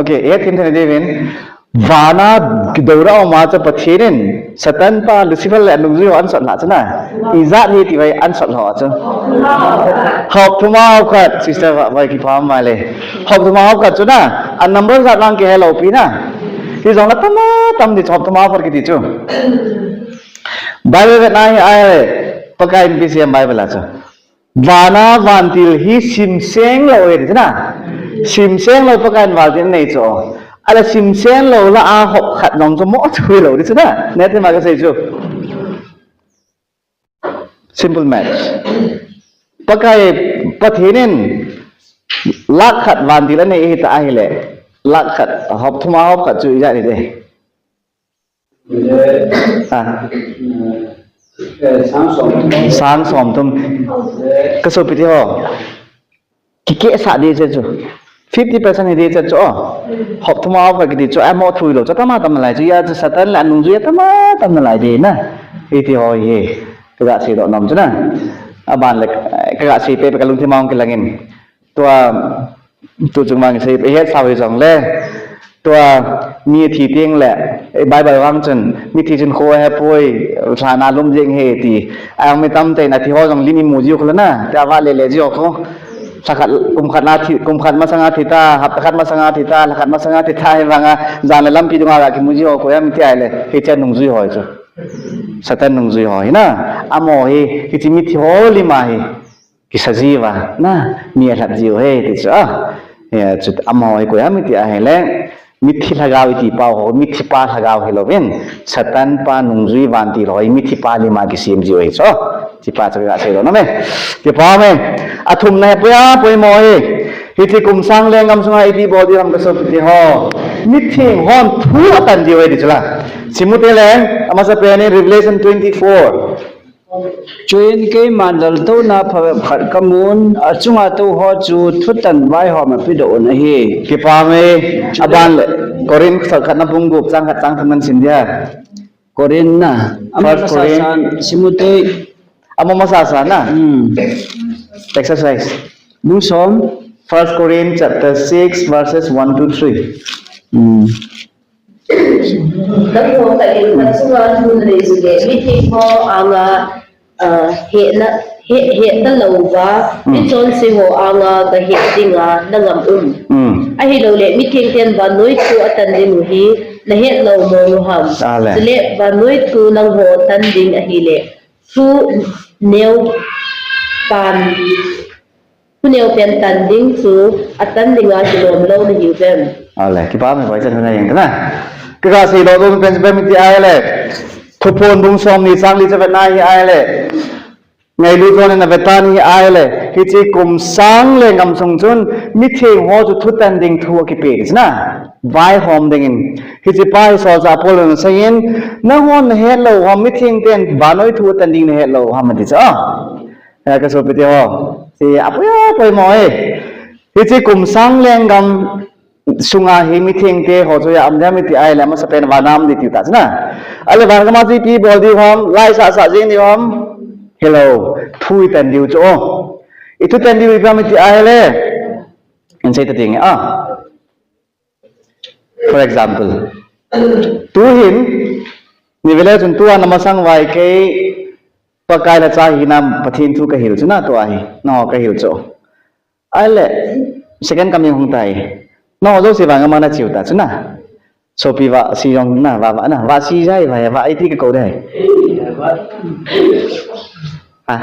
Okay, ihet thim thei ding uvin. Vana kidouna um a chu Pathen in, Satan pa Lucifer le anungjui ho ansot lha chu na. Ijat hi ti uve ansot lha chu. Hop thum a hop khat, sister va, vai kipah mai le. Hop thum a hop khat chu na. A number jat vang kihe lou pi na. Hijongle tam a tam ding chu hop thum a hop khat kiti chu. Bible vet na hi ahile. Pakai in ipi asei em Bible a chu. Vana vantil hi simseng lou ahi ti chu na. Simseng lou Pakai in vantil anei chu. Ahile simseng lou lah a hop khat jong chu mo thui lou ti chu na. Nete ma kasei chu. Simple maths. Pakai Pathen in lakh khat vantil anei ahi ta ahile. Lakh khat hop thum a hop khat chu ijat hite. Ah. Eh, sang som thum. Sang som thum. Kasopi te ho. Kikeh sah ding chu. Fifty percent hi ding chu. Oh. Hop thum a hop khat kiti chu. Amo thui lou. Chu tam a tam nalai chu. Hia chu Satan le anungjui tam a tam nalai ding na. Hiti ho hi. Kaga seidoh nom chu na. Aban le, kaga sei peh peh kalungthim a hung kilang in. Tua, tu chung vang sei, ihet sao hijongle. Tua, mi thi teng le, eh, Bible vang chun, mithi chun kho ahe poi, lhan a lum jeng ahi ti. Ahivang mi tamtah in athi ho jong lim imu jiu kho le na, tia va le le jiu kho. Lha khat, kum khat na thi, kum khat masang a thi ta, hapta khat masang a thi ta, lha khat masang a thi ta, hivang a, jan le lampi dunga ga kimu jiu kho, hia mithi ahile, hiche nungjui ho chu. Satan nungjui ho hi na, amo hi, hiche mithi ho lim a hi. Kisa jiu va, na, mi alhap jiu ahi, ti chu, ah. Hia chu amaho hi koi ham iti ahile, mithi lhagao iti pau ho, mithi pa lhagao hilou vin, Satan pa nungjui vantil ho, mithi pa lim a kisem jiu ahi chu. Hiche pa chu kaga seidoh nom e. Kipah e. Athumna hi poi a, poimo hi. Hiche kum sang lenggam sunga ipi bol ding ham kasopi te ho. Mitheng hon thu atan jiu ahi ti chu la. Simute le, amasapen in Revelation twenty-four. Chuin keiman laltouna phabep khat kamun, achunga tou ho chu thutan vaihom apedoh un ahi. Kipah e, aban le, Corinth khatna bung gup chang khat chang thum nan sim dia. Corinth na, ama First masa Corinth. San, simute. Ama masa san na. Hmm. Exercise. Bung som. First Corinth chapter six verses one to three. Hmm. Nangho khat le khat chunga thu nanei jongle, mitheng ho anga, ah, hetna, het, hetna louva, mm, michonse ho anga gahet dinga nangam um. Mm. Ahilouleh, mitheng ten vannoi thu atan ding u hi, nahet lou mong u ham. Ale. Chule, vannoi thu nangho tan ding ahile, thu neo pan Thu neo pen tan ding chu, atan dinga kilom lou nahiu vem. Ale, kipah e, vai chan na jeng tana. Kaga seidoh nom pen chu ipi ham iti ahile. Thuphon bung som ni chang li chu vetna hi ahile. Ngailut lhon in avet tan hi ahile. Hiche kum sang lenggam sung chun, mitheng ho chu thutan ding thu akipe ding chu na. Vaihom dingin. Hiche pa hi solchah Paul in aseiyin, nanghon nahet lou ham, mitheng ten vannoi thu atan ding nahet lou ham ati chu. Ah. Hia kasopi te ho. Apoi apoi mo e. Hiche kum sang lenggam sunga hi mithengte ho chu ia um dem iti ahile, amasapen vana um ding tiu ta chu na. Ahile vangam a chu ipi bol diu ham, lai sah sah jing diu ham. Hilou, thu iten diu chu o. Ithu ten diu ipi ham iti ahile, in sei ta ding a. For example, tuhin, ni vele chun tua namasang vai kei Pakai la cha hinam Pathen thu kahil chu na tua hi, no kahil chu. Ahile, second coming hung tai. No jouse vangam a nache u ta chu na. Sopi vasi jong na, va, va na, vasi jai, va, va iti kakou dai. Ha.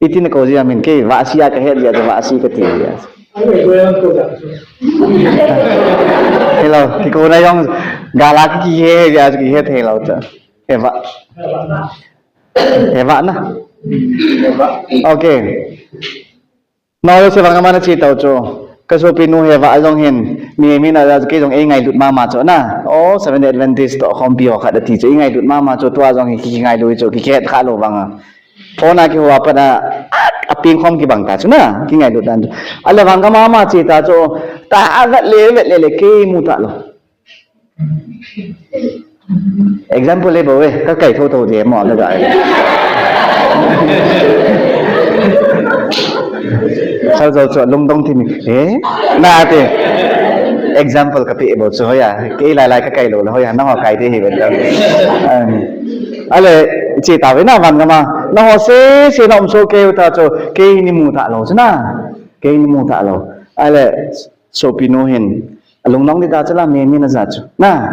Iti nakou jia min kei, vasi a kahet jia, vasi kati jia. Hilou, kikou na jong, gal a kihe jia, kihe thei lou ta. Heva. Heva na. Okay. No jouse vangam a nache tau chu. Kasopinu Heva jong hin, mi, mi na ja kei jong eingailut mama chu na. O, Seventh Day Adventist toh khompi ho khat ati chu, eingailut mama chu, tua jong hi kingailu chu, kihet kha lou vanga. Phone a kihou a pat a, a, apeng khom kibang ta chu na, kingailut dan chu. Ahile vangam a ama che ta chu, ta a vet le, vet le le, kei mu ta lou. Example le bou e, kakai thotho je mo, kakai. Sao jo chu lungdong thim e, na ati. Example kape bou chu hoiya, kei lai lai kakai lou le hoiya, nangho kai te hi vet. Ahile, che tauve na vangam a, nangho sese na um soh kei u ta chu, kei ni mu ta lou chu na, kei ni mu ta lou. Ahile, sopinu hin, alungnong ding ta chu la, mi, mi na ja chu. Na,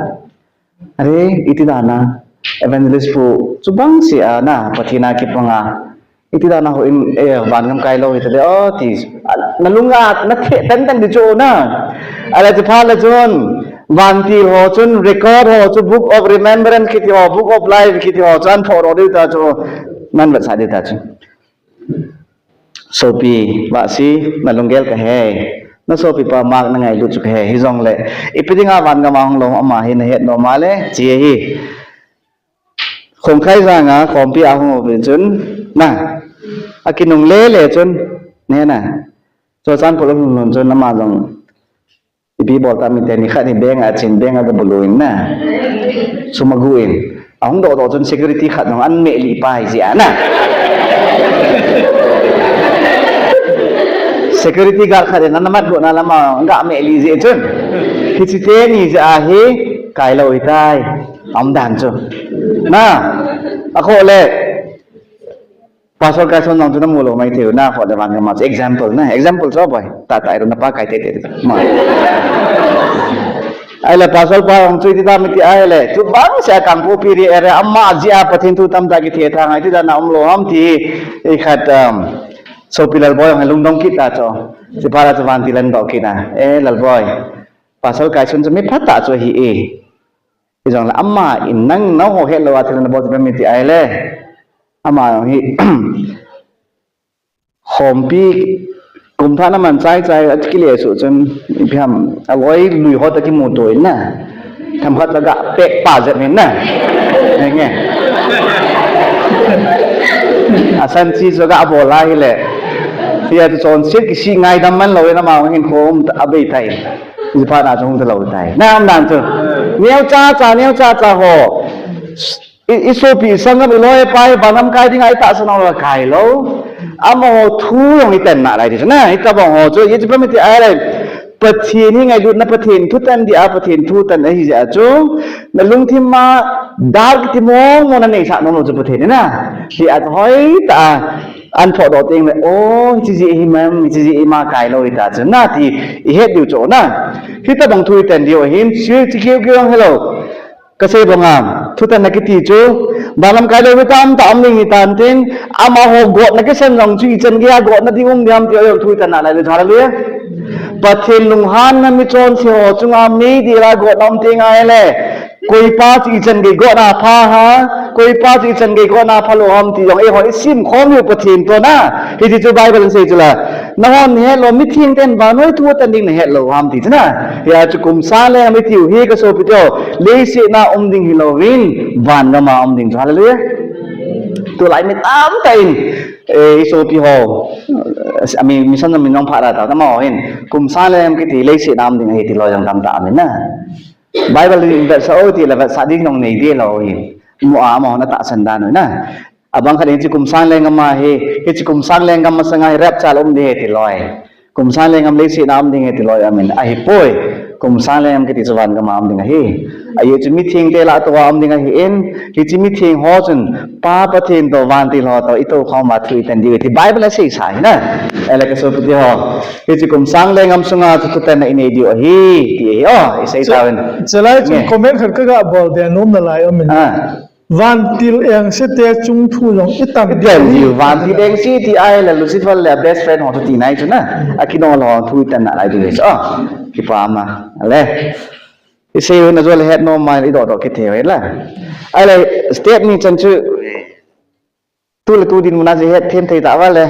are, iti dan a, evangelist pu, chu bang se a na, Pathen a kipang a, iti dan a houin, eh, vangam kai lou hita le, o, ti, a, nalung a, nathe, tan tan ding chu na. Ahile chu phat le chun, vantil ho chun, record ho chu, Book of Remembrance kiti ho, Book of Life kiti ho chu, an phoh ro ding ta chu, nan vetsah ding ta chu. Sopi, vasi, nalunggel kahe. Na sopipa Mark nangailut chu kahe. Hijongle, ipi dinga vangam a hung lou, ama hi nahet nom a le, che hi. Khongkhai janga, khompi a hung uvin chun, na. Akinungle le chun, ne na. Churachandpur a hung lhun chun, ama jong Ipi bol ta mite, nikhat hi bank a chen, bank a gabulu in na. Sum agu in. Ahung dohdoh chun security khat jong an mehlih pai jeh a na. Security guard khat in ana mat got na lama ga mehlih jeh chun. Hiche teni jeh a hi kai lou hitai. Aum dan chu. Na. Akhoh le. Pastor Kaison jong chu namu lou mai thei u, na kho le vangam a chu example na, example chu boi. Tata iru na pa kai tei tei ma. Ahile Pastor pa jong chu iti ta miti ahile, chu bang se a Kangpokpi area ama jeh a Pathen thu tamtah kithe thang a iti dan a um lou ham ti, ikhat, um, sopi Lalboi jong lungdong kit ta chu. Chuphat a chu vantil ahin doh kit a. Eh, Lalboi. Pastor Kaison chu mi phatah chu ahi e. Hijongle ama in nang, nangho hetlou a thil nabol chu ipi ham iti ahile. Ama hi khompi kum thah naman chai chai a kile suh chun ipi ham aloi lui ho toh kimuto in na. Themkhat chu aga pek pa jep in na. Nge. Asan chi chu aga bol a hile. Hia chu chonset kisih ngaidam man lou in ama hin khom abei tai. Chuphat a chu hung ta lou tai. Na um dan chu. Neo cha cha, neo cha cha ho. I, i sopi, i sanggam, i loi, i pai, vangam kai dinga i tahsan u la kai lou. Amaho thu jong i tan nalai ti chu na, i tabang ho chu, i chu ipi ham iti ahile. Pathen hi ngailutna Pathen, thutan dia Pathen thutan ahi jeh a chu. Na lungthim a, dar kiti mong mong na neisah nom lou chu Pathen hi na. Hia chu hoitah a. An phohdoh teng le, o, hiche jeh hi mam, hiche jeh hi ma kai lou hita chu na ti, i het diu chu na. Hitabang thu i tan diu ahin, sui chi keu keu ang hello. Kasei banga, thutan na kiti chu, vangam kai lou mi tamtah um ding hitan tin, amaho gotna kisan jong chu ichan gei a gotna ding um ding ham ti jong thu i tan nalai le, hallelujah. Pathen lunghanna michonse ho chunga meidil a gotna um teng ahile, Koipa chu ichan gei gotna pha ham, koipa chu ichan gei gotna pha lou ham ti jong, eiho i sim khom u Pathen toh na. Hiti chu Bible in asei chu la. Nangho nahet lou, mitheng ten vannoi thu atan ding nahet lou ham ti chu na. Hia chu kum sang le mi tiu hi ka sopi tiu. Leiset a um ding hilouvin, vangam a um ding chu. Hallelujah. Tulai mi tamtah in, eh, isopi ho, eh, mi, mission min jong pha ra ta, tama ho hin, kum sang lenggam kiti leiset a um ding ahi ti loi jong tamtah amin na. Bible in vetsah o ti le vetsah ding jong nei ding lou hin. Mo a mo na tahsan dan u na. Abang khat in hiche kum sang lenggam a hi, hiche kum sang lenggam masanga hi rapture um ding ahi ti loi. Kum sang lenggam leiset a um ding ahi ti loi amin. Ahipoi. Kum sang lenggam kiti chu van gam a um ding ahi. Ajeh chu mitheng te lah a tou a um ding ahin, hiche mitheng ho chun Pa Pathen toh vantil ho toh i tou khom uva thu i tan diu ti Bible a seisa ahi na. Ahile ka sopite ho, hiche kum sang lenggam sunga chu thutanna i nei diu ahi ti ahi. O, i sei tauvin. Chulai chun comment khat ka ga bol de nom nalai amin. Ah. Vantil engse te chung thu jong i tan diu. Vantil engse ti ahile Lucifer le best friend ho chu tina ahi chu na. Akinol ho thu i tan nalai diu ahi chu. O, kipa ma. Ale. I sei u na jo le het nom ma i doh doh kit thei u hi la. Ahile step ni chan chu tu le tu dinmun a chu het them thei tauva le.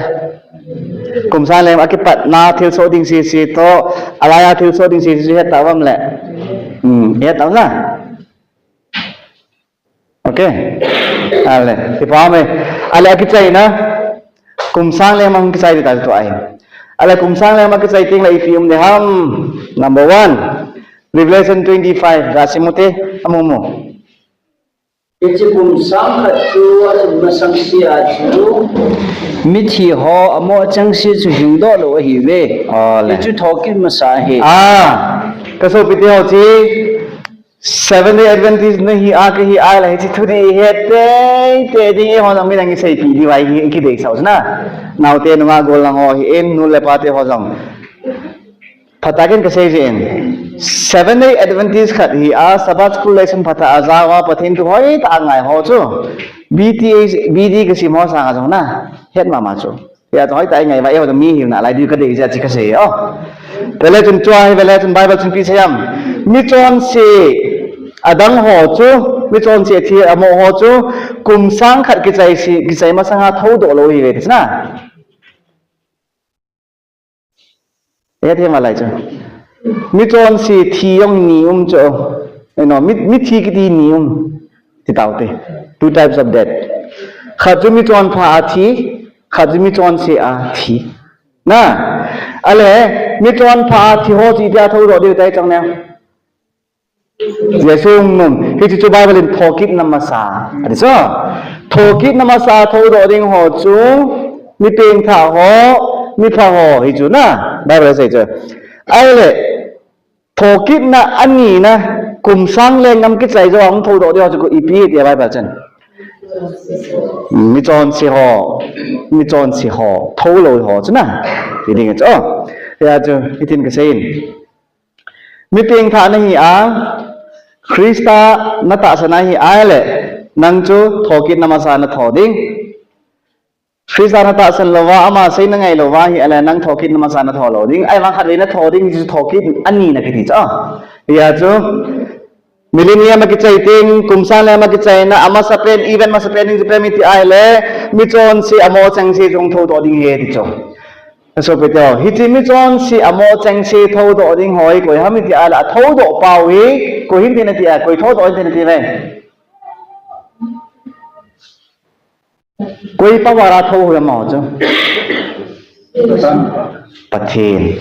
Kum sang lenggam a kipatna thilsoh ding sese toh, alai a thilsoh ding sese chu het tauvam le. Hmm, het tauvam na. Okay. Ale, kipa me. Ale akichaina. Kum sang lenggam a hung kichai ding ta chu ahi. Ale kum sang lenggam a kichai teng le ipi um ding ham. Number one. Revelation twenty-five, ga sim u te, amu mu. Hiche kum sang khat chu amasang sea chu mithi ho amo chengse chu hingdoh lou ahiuve. Ole. Hichu thokit masa ahi. Ah, ka sopite ho, hiche Seventh Day Adventist nahi a kahi a le hiche thu ding i het teitei ding, eiho jong midang i seipi diu ahi, i kideisah u chu na. Naote nungah golhang ho hi in, nu le pate ho jong. Phatah in kasei jin. Seventh Day Adventist khat hi a, Sabbath School lesson phatah a ja uva, Pathen thu hoitah a ngai ho chu. B T H, B D kasim ho sanga jong na. Het mama chu. Hia chu hoitah a i ngai uva, eiho chu mi hil nalai diu kadei jeh a chu kasei o. Vele chun chua hi, vele chun Bible chun ipi asei ham. Michonse adang ho chu, michonse athi amo ho chu, kum sang khat kichai se, kichai masanga thoudoh lou ahiuve ti chu na. Hethem alai chu. Michonse thi jong ni um chu. You know, mi, mithi kiti ni um. Ti taute. Two types of death. Khat chu michonpha a thi, khat chu michonse a thi. Na, ale, michonpha a thi ho chu itia thoudoh diu tai chang ne. Jesu hung nom. Hiche chu Bible in thokitna masa ati chu. Thokitna masa thoudoh ding ho chu, mi pengthah ho, mi pha ho, hichu na, Bible asei chu. Ahile, thokitna anina, kum sang lenggam kichai jou a hung thoudoh ding ho chu ipi ti a Bible chun. Michonse ho, michonse ho, thoulou ho chu na. Ti ding chu. Hia chu, hitin kasei in. Mi pengthah nahi a, Christa natahsan ahi a le, nang chu thokitna masa natho ding. Christa natahsan louva, ama sei nangai louva hi a le, nang thokitna masa natho lou ding. Ahivang khatvei natho ding, chu thokit anina kiti chu. Hia chu, Millennium a kichai teng, kum sang lenggam a kichaina, amasapen, event masapen ding chu ipi ham iti ahile, michonse amo chengse chu hung thoudoh ding ahi ti chu. Ka sopite ho, hiche michonse amo chengse thoudoh ding ho hi koi ham iti ahile, athoudoh pau hi, koi hin thei nati a, koi thoudoh hin thei nati ve. Koi power a thou u ham amaho chu? Pathen.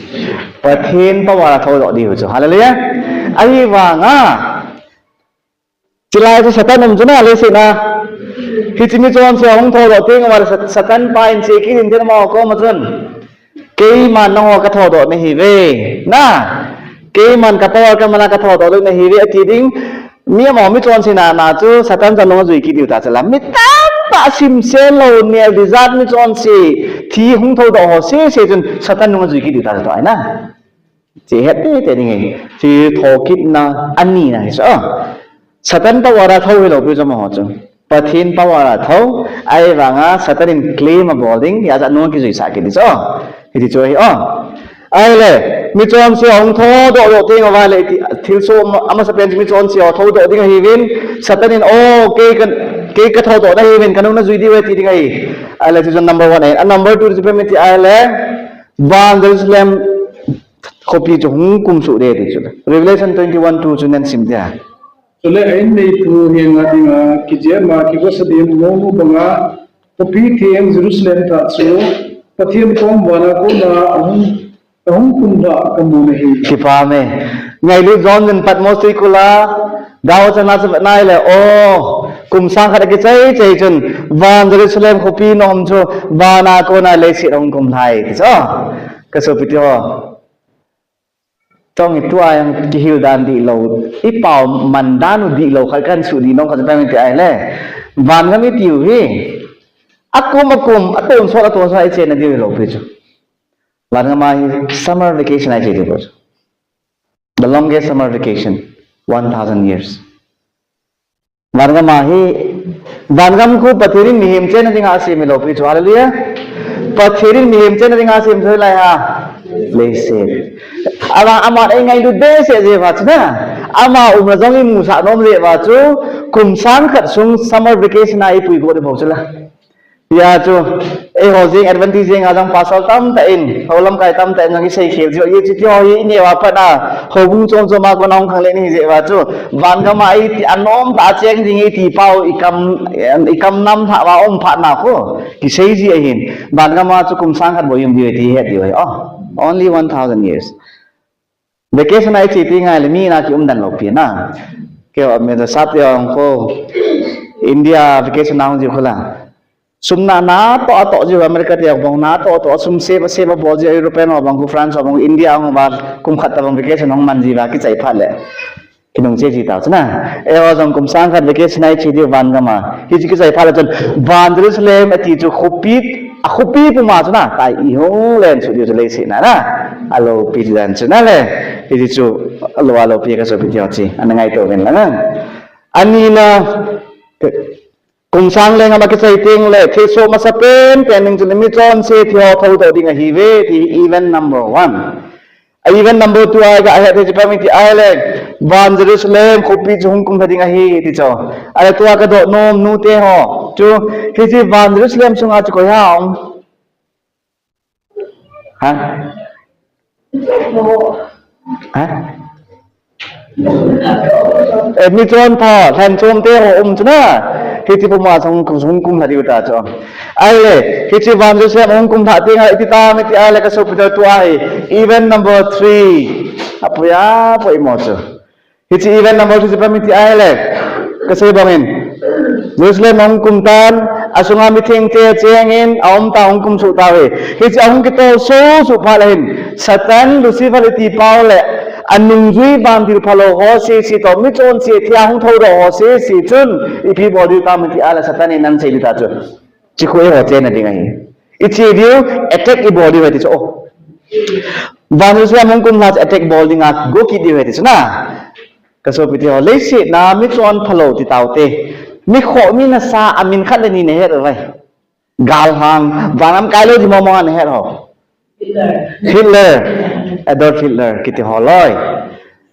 Pathen power a thoudoh diu chu. Hallelujah. Ahivanga. Chulai chu Satan um chu na leiset a. Hiche michonse hung thoudoh teng uva Sat-, Satan pa in che kit in tin amaho koma chun. Keiman nangho kathoudoh nahiuve. Na. Keiman ka power kaman a kathoudoh nahiuve ati ding. Mi amaho michonse na, na chu Satan chu nung ajui kit diu ta chu la. Mi tamtah simsen lou nel ding jat michonse. Thi hung thoudoh ho sese chun Satan nung ajui kit diu ta chu toh ahi na. Chu het teitei ding ahi. Chu thokitna anina hi chu. Satan power a thou hilou pi chu amaho chu. Pathen power a thou, ahivanga Satan in claim abol ding, hijeh a nung kijuisah kit ding chu. Hiti chu ahi o. Ahile, michonse hung thoudoh doh teng uva le iti, thilsoh amasapen chu michonse ho thoudoh ding ahiuvin, Satan in, o, kei ka, kei kathoudoh nahiuvin, kanung najui diu ahi ti ding ahi. Ahile, chu chu number one ahi. A number two chu ipi ham iti ahile, van Jerusalem khopi chu hung kumsuh ding ti chu. Revelation twenty-one two chu nasim ding a. Chule a inneitu henga dinga kijepna kivotsa ding monu banga khopi theng Jerusalem tah chu Pathen kom vana kona ahung, ahung kumlha kamu nahi. Kipa me. Ngailut jong in Patmos tuikul a gao chana chu nai le, o, kum sang khat akichai chai chun van Jerusalem khopi nom chu vana kona leiset ahung kumlhai ti chu. Kasopi teho. Tong i tua jong kihil dan dihlou, i pao man dan u dihlou khat kan su di nong khat pen ti ai le. Van gam i tiu hi. Akum akum, atonsot, atonsot i chena diu hilou pi chu. Van gam a hi summer vacation i che diu chu. The longest summer vacation, one thousand years. Van gam a hi, van gam khu Pathen in mihem chenna dinga asem hilou pi chu, hallelujah. Pathen in mihem chenna dinga asem chu lai ha. Leiset. Ama, ama ei ngailut behseh jeh uva chu na. Ama umna jong i musah nom jeh uva chu, kum sang khat sung summer vacation a i puigot diu bou chu la. Hia chu, eiho jeng advantage jeng a jong pastor tamtah in, hou lamkai tamtah in jong i seikhel chu, i chu ti ho hi i neo a pat a, houbung chom chom a kona hung khang le ni jeh uva chu, van gam a i ti anom tah a cheng ding i ti pau i kam, i kam nam thah uva um phat na khu, kisei ji ahin, van gam a chu kum sang khat bou i um diu ti het diu ahi, oh, only one thousand years. Vacation a i che ti ngai le mi na ki um dan lou pi na. Kei a me da sap ya ko India vacation a hung ji khu la. Sum na na to a to ji America te bang na to to sum save save bol ji European bang khu France bang khu India hung ba kum khat ta bang vacation hung man ji ba kichai phat le. Kinung che ji ta chu na. E ho jong kum sang khat vacation a i che di van gam a. Hi chi kichai phat le chun van Jerusalem ati chu khopi a khopi puma chu na, tai i hung len chu diu chu leiset na na. Alopi dan chu na le. Hi chu alo, alopi kasopi ti ho chi. Ana ngaito uvin lang. Ani na, kum sang leng ama kichai teng le, thilsoh masa pen pen ding chu le michonse thi ho thoudoh ding ahi ve, ti event number one. A event number two a ga ahet thei chu pami ti ai le, van Jerusalem khopi chu hung kumlha ding ahi ti chu. Ale tua kadoh nom nute ho. Chu, hiche van Jerusalem sunga chu koi ham? Ha? Ha? E, michonpha, lhanchom te ho um chu na. Hiche puma sung, sung kumlha diu ta chu. Ai le, hiche van Jerusalem hung kumlha teng a, iti ta mi ti ai le kasopi te tua hi. Event number three. Apoi a, poimo chu. Hiche event number three chu pami ti ai le. Kasei bangin. Jerusalem hung kum tan, asunga mitheng te chengin, aum ta hung kum suh tauve. Hiche ahung kitol suh suh phat le hin. Satan, Lucifer iti pau le, anungjui vantil phalou ho sese toh, michonse thia hung thoudoh ho sese chun, ipi bol diu tam ti ai le Satan in ana sei diu ta chu. Chi khu eiho chenna ding ahi. I che diu, attack i bol diu ahi ti chu. Oh. Van Jerusalem hung kumlha chu attack bol dinga, go kit diu ahi ti chu na. Kasopi te ho, leiset na michonpha lou ti taute. Mikhoh mi nasa a min khat le ni nahet uvem? Galhang, van lamkai lou ti mong mong a nahet ho. Hitler, Adolf Hitler, kiti ho loi.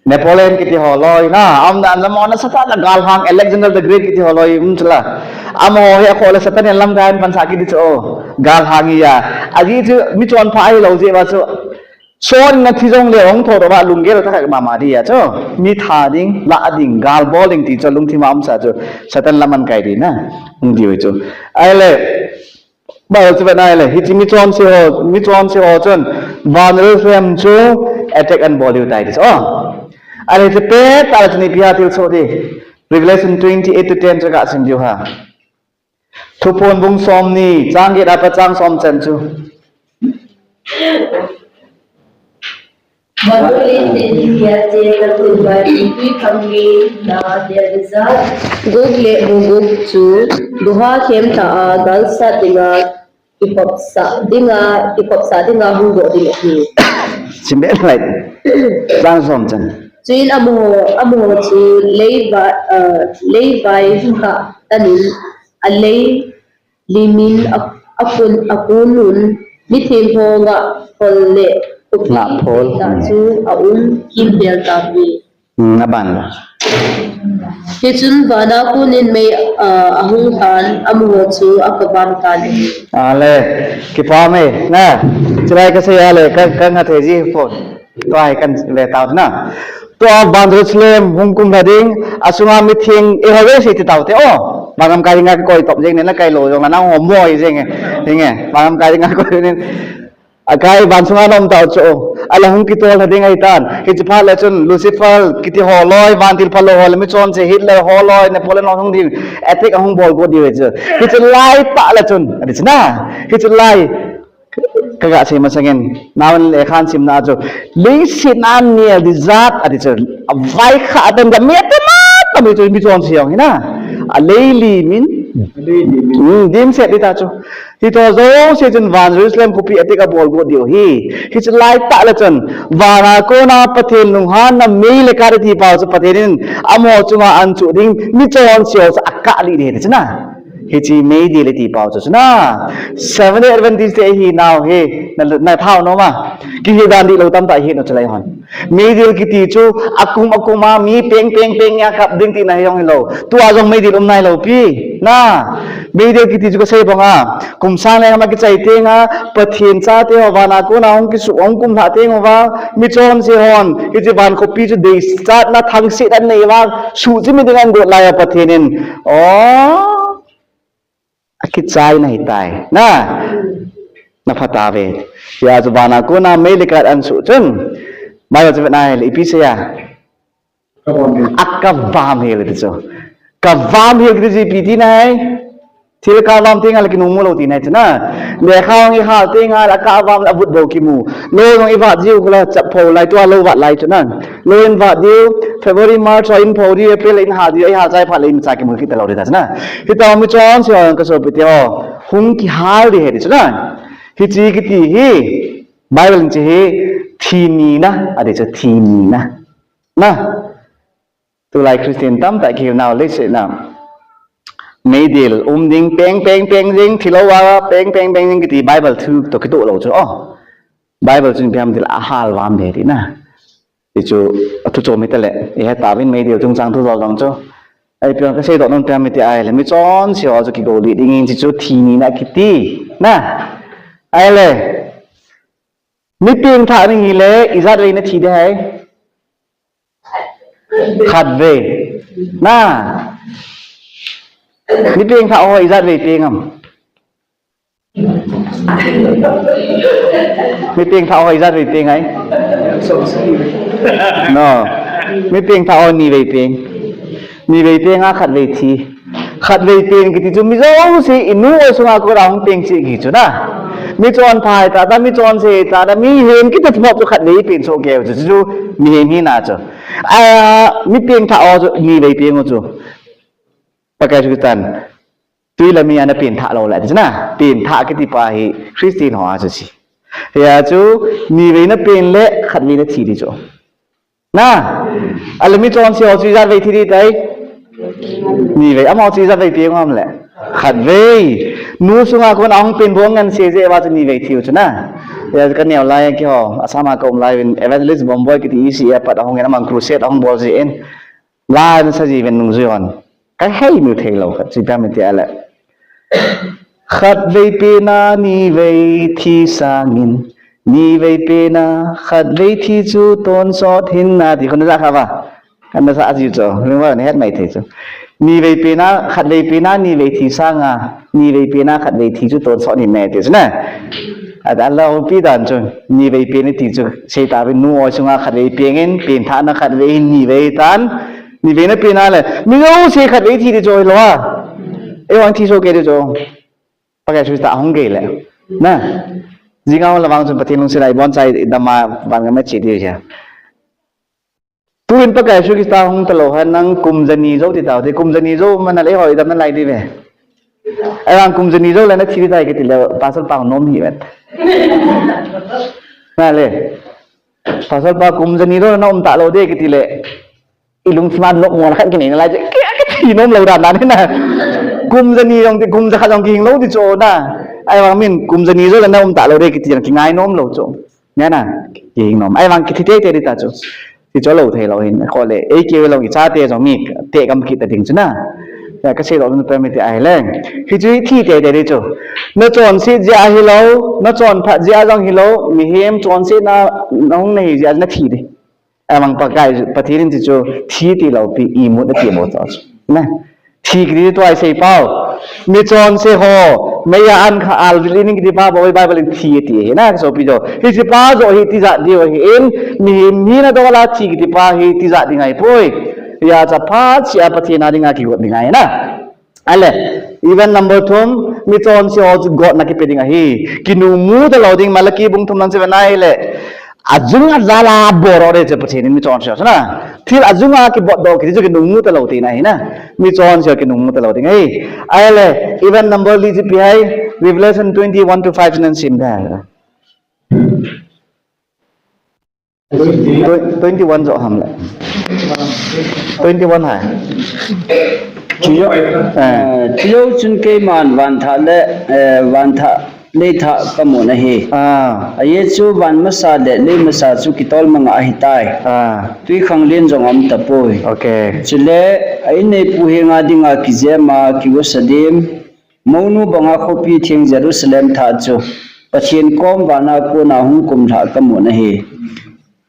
Napoleon kiti ho loi na, aum dan lam a nasa tah a galhang Alexander the Great kiti ho loi, um chu la. Amaho hi akhoh le Satan in lamkai in pansa kit di chu, oh, galhang hi a. Ajeh chu michonpha ahilou jeh uva chu. Son in athi jongle hung thoudoh uva lunggel tah khat mama di a chu. Mi that ding, lah ding, gal bol ding ti chu lungthim a umsa chu. Satan lam ahin kai di na. Hung diu chu. Ahile, Bible chu vet nai le, hiche michonse ho, michonse ho chun, van Jerusalem chu attack ana bol diu tai ti chu. Oh. Ahile hiche pet tah le chun ipi ham thilsoh di. Revelation twenty-eight to ten chu kasim diu ham. Thuphon bung somni, chang get apat chang som chan chu. Manu le teni dia che na tun ba ti tui khang mi na dia de za. Gog le Magog chu duha khem tah a galsat dinga kikhopsah dinga, kikhopsah dinga hung doh ding ahi. Sim be lai. Chang som chan. Chuin amaho, amaho chu leivai, uh, leivai kha tanin alei limin a, akun, akunun mitheng ho ngahphol le khopi ngahphol, tah chu aum kimpel tauve. Hmm, aban la. Hichun vana konin mei, ah, ahung tan, amaho chu akavang tan ahi. Ale, kipa me, na, chulai kasei ale, ka, ka ngah thei ji pon. Tua hi kan ve tau na. Tua van Jerusalem hung kumlha ding, asunga mitheng, eiho ve sei ti taute, oh. Vangam kai dinga kikoi top jeng ne, na kai lou jong la nang hom moi jeng e. Hinge, vangam kai dinga koi ne. Akai van sunga nom tau chu. Ala hung kitol na ding ahitan. Hichi phat le chun Lucifer kiti ho loi, vantil phalou ho le, michonse Hitler ho loi, Napoleon ho hung ding. Attack ahung bol go diu chu. Hichi lai tah le chun. Ati chu na. Hichi lai. Kaga sei masangin, nao'n lekhan simna chu, leiset a nel di jat ati chu, avai kha atam da mi atam atam chu michonse jong hina. Alei li min. Hmm, dimset di ta chu. Hitoh jouse chun van Jerusalem khopi attack abol go diu hi. Hichi lai tah le chun, vana kona Pathen lunghanna mei le kath ati pau chu Pathen in amaho chunga ahin chuh ding, michonse ho chu akah lih ding hi ti chu na. Hichi meidil iti pau chu chu na. Seventh Day Adventist te hi nau hi. Na, na thau nom a. Kihil dan dihlou tamtah hi no chu lai hon. Meidil kiti chu akum akum a mi peng peng peng a kap ding tina hi jong hilou. Tua jong meidil um nailou pi. Na. Meidil kiti chu kasei bang a. Kum sang le ama kichai teng a. Pathen chate ho vana kona hung kisu hung kumlha teng uva. Michonse hon. Hichi van khopi chu deisahna thangsetna nei uva. Suhchim ding ahin got lai a Pathen in. Oh. Akichai na hitai. Na. Na phatah ve. Hia chu vana kona mei le kath ahin suh chun. Bible chu vet na hile ipi sei a. Akavam hel ti chu. Kavam hel ti chu ipi tina hi. Thil kavam teng a le kinung mu lou tina hi chu na. Lekha hung ihal teng a le akavam le avut bou kimu. Lou jong ivat jiu kula chap pho lai tua lou vat lai chu na. Lou in vat diu, February, March, in pho diu, April, in hal diu, ihal chai phat le imacha kimu kit talou ding ta chu na. Hita michonse ho kasopi te ho. Hung kihal ding hi ti chu na. Hichi kiti hi, Bible in hichi hi, thi nina, ati chu thi nina. Na. Tulai Christian tamtah kihil nau leiset a. Meidil, um ding, peng, peng, peng ding, thilou a, peng, peng, peng ding kiti Bible thu toh kitoh lou chu. Oh. Bible chun ipi ham tile ahal vam ding ti na. Ti chu, athu chom hita le, ihe tauvin meidil chungchang thu jol jong chu. Ipi ham kasei doh nom ipi ham iti ahile, michonse ho chu kigo lih ding in ti chu thi nina kiti. Na. Ahile. Mi pengthah ding hile, ijat vei na thi ding ham. Khatvei. Na. Mi pengthah ho ijat vei peng ham. Mi pengthah ho ijat vei peng ham. No. Mi pengthah ho nivei peng. Nivei peng a khatvei thi. Khatvei peng kiti chu mi jouse inu oi sunga kona hung peng cheh kiti chu na. Michonpha hita ta, michonse hita ta, mihem kiti chu khatvei peng soh kei chu chu mihem hina chu. A, mi pengthah ho chu nivei peng u chu. Pakai Jesu Christan. Tui le mei a na pengthah lou le ti chu na. Pengthah kiti pa hi Christian ho a chu chi. Hia chu nivei na peng le khatvei na thi ti chu. Na. Ahile michonse ho chu ijat vei thi ding tai. Nivei. Amaho chu ijat vei peng u ham le. Khatvei. Nu sunga kona hung peng bou ngen se jeh uva chu nivei thi u chu na. Hia kaneo lai keiho. Assam a kaum lai uvin Evangelist Bomboi kiti E C A pat ahung in aman crusade ahung bol jeh in. Lai nasa ji uvin nungjui hon. Kahei mu thei lou khat chu ipi ham iti ahile. Khatvei peng a nivei thi sangin. Nivei peng a khatvei thi chu tonsot hinna ti khun ja kha ba. Kana sa ji chu. Ringva na het mai thei chu. Nivei peng a khatvei peng a nivei thi sanga. Nivei peng a khatvei thi chu tonsot hinna ti chu na. Ata lou pi dan chu. Nivei peng ti chu. Sei tauvin nu oi sunga khatvei peng in. Pengthahna khatvei nivei tan. Nivei na peng a le, mi jouse khatvei thi ti chu hilou a. Eihon thi soh kei ti chu. Pakai Jesu Christa hung gei le. Na. Jing a hung le vang chun Pathen lungset a ibon chai dam a van gam a che ti chu. Tuin Pakai Jesu Christa hung talou hen nang kum jani jou ti tau te, kum jani jou man a le eiho idam nalai diu ve. Ahivang kum jani jou le na thi ding tai kiti le, Pastor pa nom hih vet. Na le. Pastor pa kum jani jou le na um talou ding kiti le. Ilungthim a nopmo khat kinei nalai chu, kei, kei thi nom lou dan dan hi na. Kum jani jong ti, kum jakhat jong kihing lou ti chu na. Ahivang min, kum jani jou le na um talou ding kiti jong kingai nom lou chu. Nia na, kihing nom. Ahivang kithi teitei ding ta chu. Ti chu lou thei lou hin. Kho le, ei keu lou ichate jong mi, te kam kit ta ding chu na. Ya kasei lou na permit ahile. Hichu hi thi teitei ding chu. Na chonset jeh a hilou, na chonphat jeh a jong hilou, mihem chonsetna, na hung na hi jeh a na thi ding. Ahivang Pakai, Pathen in ti chu thi tilou pi imut ati bou chu. Na. Thi kiti tua isei pau. Michonse ho, meiya ankha alvil in kiti pa bou Bible in thi ati ahi na, sopi jo. Hiche pa jo hi tijat diu ahin, mihem hina dola thi kiti pa hi tijat ding ahipoi. Hijeh chun phat cheh a Pathen a dinga kigot ding ahi na. Ahile, event number thum, michonse ho chu gotna kipe ding ahi. Kinungmu talou ding, Malachi bung thum lang chu ve na ahile. Ajung ajal a bol u ahi chu Pathen in michonse ho chu na. Thil ajung a kibotdoh kiti chu kinungmu talou tina ahi na. Michonse ho kinungmu talou ding ahi. Ahile, event number li chu ipi ham, Revelation twenty-one to five chu nasim ding. Twen-, twenty-one jo ham le. Twenty-one ham. Chujo, eh, chujo chun keiman vanthah le, eh, vanthah leithah kamun ahi. Ah. Ajeh chu van masa le lei masa chu kitol manga ahitai. Ah. Twikhanglen jong aum tapoi. Okay. Chule a inneipu henga dinga kijem a kigosa dim. Mounu banga khopi theng Jerusalem thah chu Pathen kom vana kona hung kumlhah kamun ahi.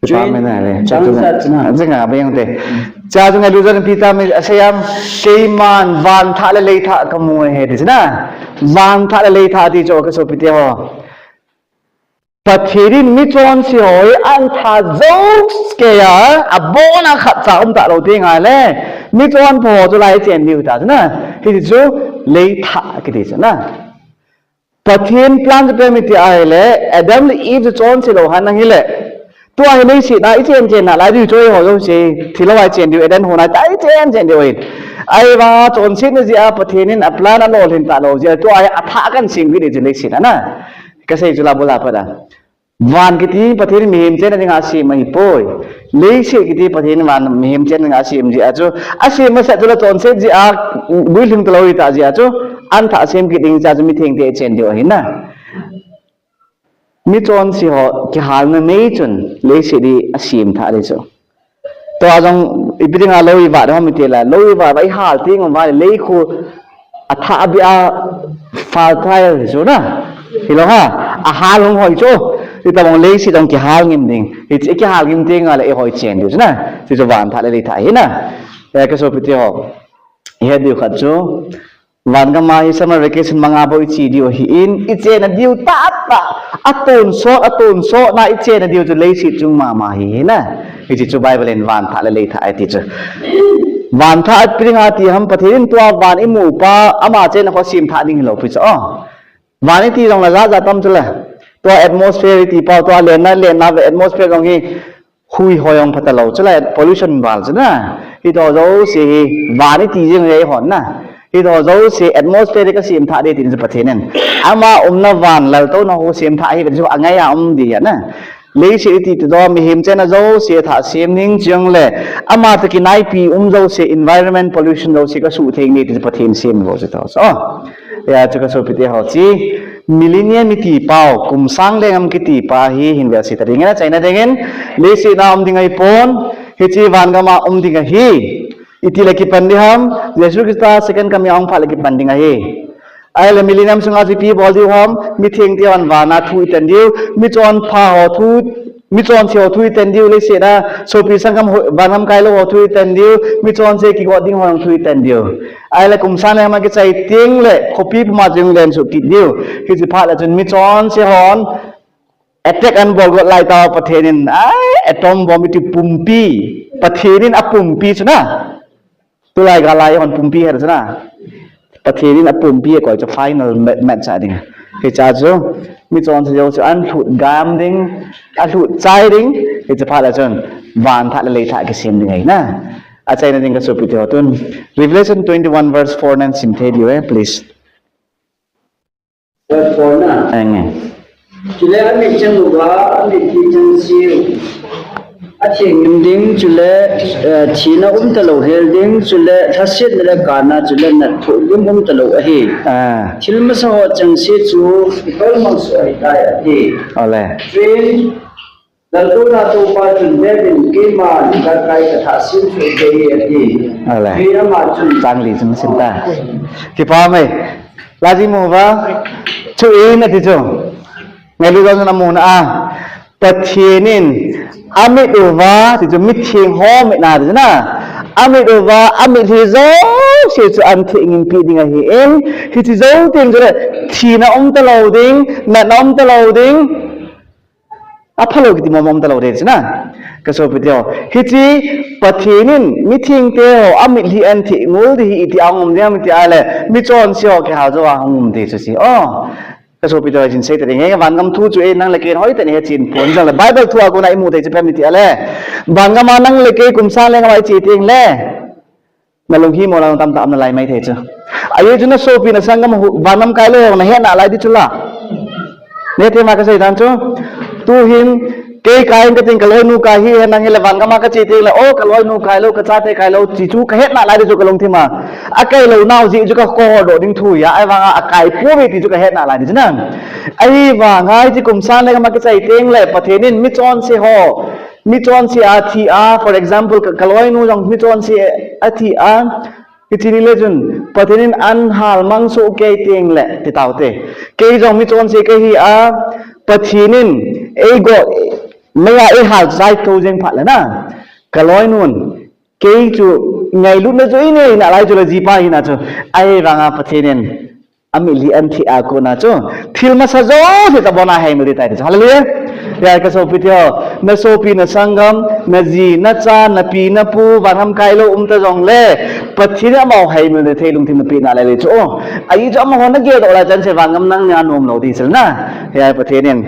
Kipa mai na le. Chang chu, sa chu na. Ajing a beng te. Cha chu ngailu jon pi ta mai asei am, keiman vanthah le leithah kamu ahi ti chu na. Vanthah le leithah ti chu ka sopi te ho. Pathen in michonse ho hi ahin tha jou kei a, abona khatcha um talou teng le, michonpha ho chu lai chen diu ta chu na. Hiti chu leithah kiti chu na. Pathen plan chu ipi ham iti ahile, Adam le Eve chu chonse lou ahin ahile. Tua hi leiset a ichen chen nalai diu chu eiho jouse, thilha a ichen diu, Eden hon a ichen chen diu ahi. Ahivang chonsetna jeh a Pathen in a plan alolhin talou jeh a, tua hi athah a kahin sem kit ding chu leiset a na. Kasei chu la bol a pat a. Van kiti Pathen in mihem chenna dinga asem ahipoi. Leiset kiti Pathen in van mihem chenna dinga asem jeh a chu. Asem masat chu la chonset jeh a, guilhung talou hita jeh a chu. Ahin thah sem kit ding jeh a chu mithengte chen diu ahi na. Michonse ho kihalna mei chun leiset hi asem thah ding chu. Tua jong ipi dinga lou ivah ding ham iti le, lou ivah, ivah ihal teng uva le, lei khu athah abeh a fertile chu na. Hilou ham, ahal hung hoi chu. Hitobang leiset jong kihal ngim ding. Hiche kihal ngim teng le ihoi chen diu chu na. Hiche chu vanthah le leithah ahi na. Eh, ka sopi te ho. Ihet diu khat chu. Van gam a hi summer vacation manga bou iche diu ahin, ichenna diu tahtah, atonsot, atonsot na ichenna diu chu leiset chung mama hi, hi na. Hiche chu Bible in vanthah le leithah ati chu. Vanthah ipi dinga ati ham, Pathen in tua van imu pa, ama chenna kho semthah ding hilou pi chu. Oh. Van iti jong la jat jat tam chu la. Tua atmosphere iti pa, tua lenna, lenna ve atmosphere jong hi, hui hoi jong pha talou, chule pollution val chu na. Hiti jouse hi van iti jing hi eihon na. Hiti jouse atmosphere kasem thah ding tin chu Pathen in. Ama umna van laltouna ho sem thah hi chu angai a um ding ahi na. Leiset iti chu mihem chenna jouse thah sem ding chule. Ama toh kinaipi um jouse environment pollution jouse kasuh theng ding tin chu Pathen sem ho chu to. So. Hijeh chun ka sopi te ho chu, millennium iti pau, kum sang lengam kiti pa hi hin velsah ta ding in, achaina ding in, leiset a um ding ahipon, hiche van gam a um ding ahi. Iti le kipan ding ham, Jesu Christa second coming ahung phat le kipan ding ahi. Ahile millennium sunga chu ipi bol diu ham, mithengte hon van a thu iten diu, michonpha ho thu, michonse ho thu iten diu leiset a, sopi sanggam ho, van gam kailou ho thu iten diu, michonse kigot ding ho thu iten diu. Ahile kum sang lengam akichai teng le, khopi puma chu hung lensoh kit diu. Hiche phat le chun michonse hon, attack ahin bol got lai tah Pathen in, ai, atom bomb iti pumpi, Pathen in apumpi chu na. Tulai gal a eihon pumpi het chu na. Pathen in apumpi akoi chu final ma-, match a ding. Hiche chu, michonse jouse chu ahin lhut gam ding, alhut chai ding, hiche phat le chun, vanthah le leithah kisem ding ahi na. Achaina ding ka sopi te ho tun. Revelation twenty-one verse four nahin sim thei diu ahi, please. Verse four na. Eng e. Chule amit chang uva, amitlhi chengse u. Atheng ngim ding, chule, eh, thina um talou hel ding, chule, lhasetna le kana, chule, natthoh lim um talou ahi. Ah. Thil masa ho chengse chu, kitol mang soh ahitai ati. Ole. Train, Laltouna Toupa chun David in keima lamkai kathah sem soh kei e ati. Ale. Kei ama chun. Chang li chun sim ta. Kipa mai. Laji mo ba. Chuin ati chu. Ngailu jong na mo na a. Pathen in amit uva ti chu mitheng ho mit na ti chu na. Amit uva, amitlhi jouse chu an theh ngimpi ding ahin, hiche jou teng chule, thina um talou ding, natna um talou ding, aphalou kiti mong mong talou ding chu na. Ka sopi teho, hiche Pathen in mithengte ho amitlhi an theh ngol ding ahi iti a hung um ding ham iti ahile, michonse ho kihal jou a hung um ding chu chu. O, ka sopi teho, hin sei ta ding, he vangam thu chu e nang le kei in hoitah in ihet chen pon jongle, Bible thu a kona imu thei chu ipi ham iti ahile, vangam a nang le kei kum sang lenggam a iche tengle, na lunghimo lou tamtah um nalai mai thei chu. Ajeh chu na sopi na sanggam ho, vangam kai lou ho nahet nalai ding chu la. Nahet thei ma kasei dan chu. Tuhin, kei kai in kating, kaloinu kai hi, nang hile vangam a kache tengle, o, kaloinu kai lou, kachate kai lou, ti chu kahet nalai ding chu kalungthim a. Akai lou nau jeh chu kakhoh doh ding thu ahi, ahivanga akai pouve ti chu kahet nalai ding chu na. Ahivanga hiche kum sang lenggam a kichai tengle, Pathen in michonse ho, michonse a thi a, for example, ka, kaloinu jong michonse a thi a, hiche ni le chun, Pathen in an halmang soh kei tengle, ti taute. Kei jong michonse kahi a, Pathen in eigot, meiya eihal chai thou jeng phat le na, kaloinun kei chu ngailutna chu einei nalai chu le jipa hina chu, ahivanga Pathen in amitlhi an theh a kona chu, thil masa jouse chu abona heimil ding tai ti chu. Hallelujah. Hijeh a ka sopi teho, na sopi na sanggam, na ji, na cha, na pi, na pu, vangam kai lou um ta jongle, Pathen in amaho heimil na thei lungthim napeh nalai le chu. O, ajeh chu amaho nageldoh lai chan chun vangam nang nia nom lou ding chu na. Hijeh a Pathen in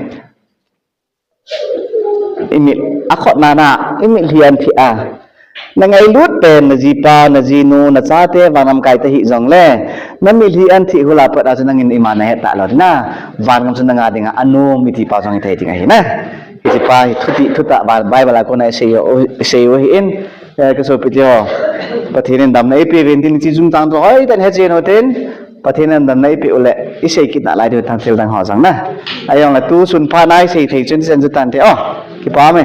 imit, akhut na na, imitlhi an theh a, na ngailut pen na jipa, na jinu, na chate vangam kai ta hih jongle, na mitlhi an theh hul a pat a chu nangin ima nahet talou ding na, vangam chu nanga dinga anom iti pa jong hithei ding ahi na. Hiche pa hi thuti, thutah Bi-, Bible a kona isei u, isei u ahin, eh, ka sopi teho, Pathen in damna eipeh uvin tin, hiche jung chang chu hoitah in hechen u tin, Pathen in damna eipeh u le, isei kit nalai diu tan thil dang ho jong na. Ahijongle tu sun phat na isei thei chun chen chu tante o. Kipa me.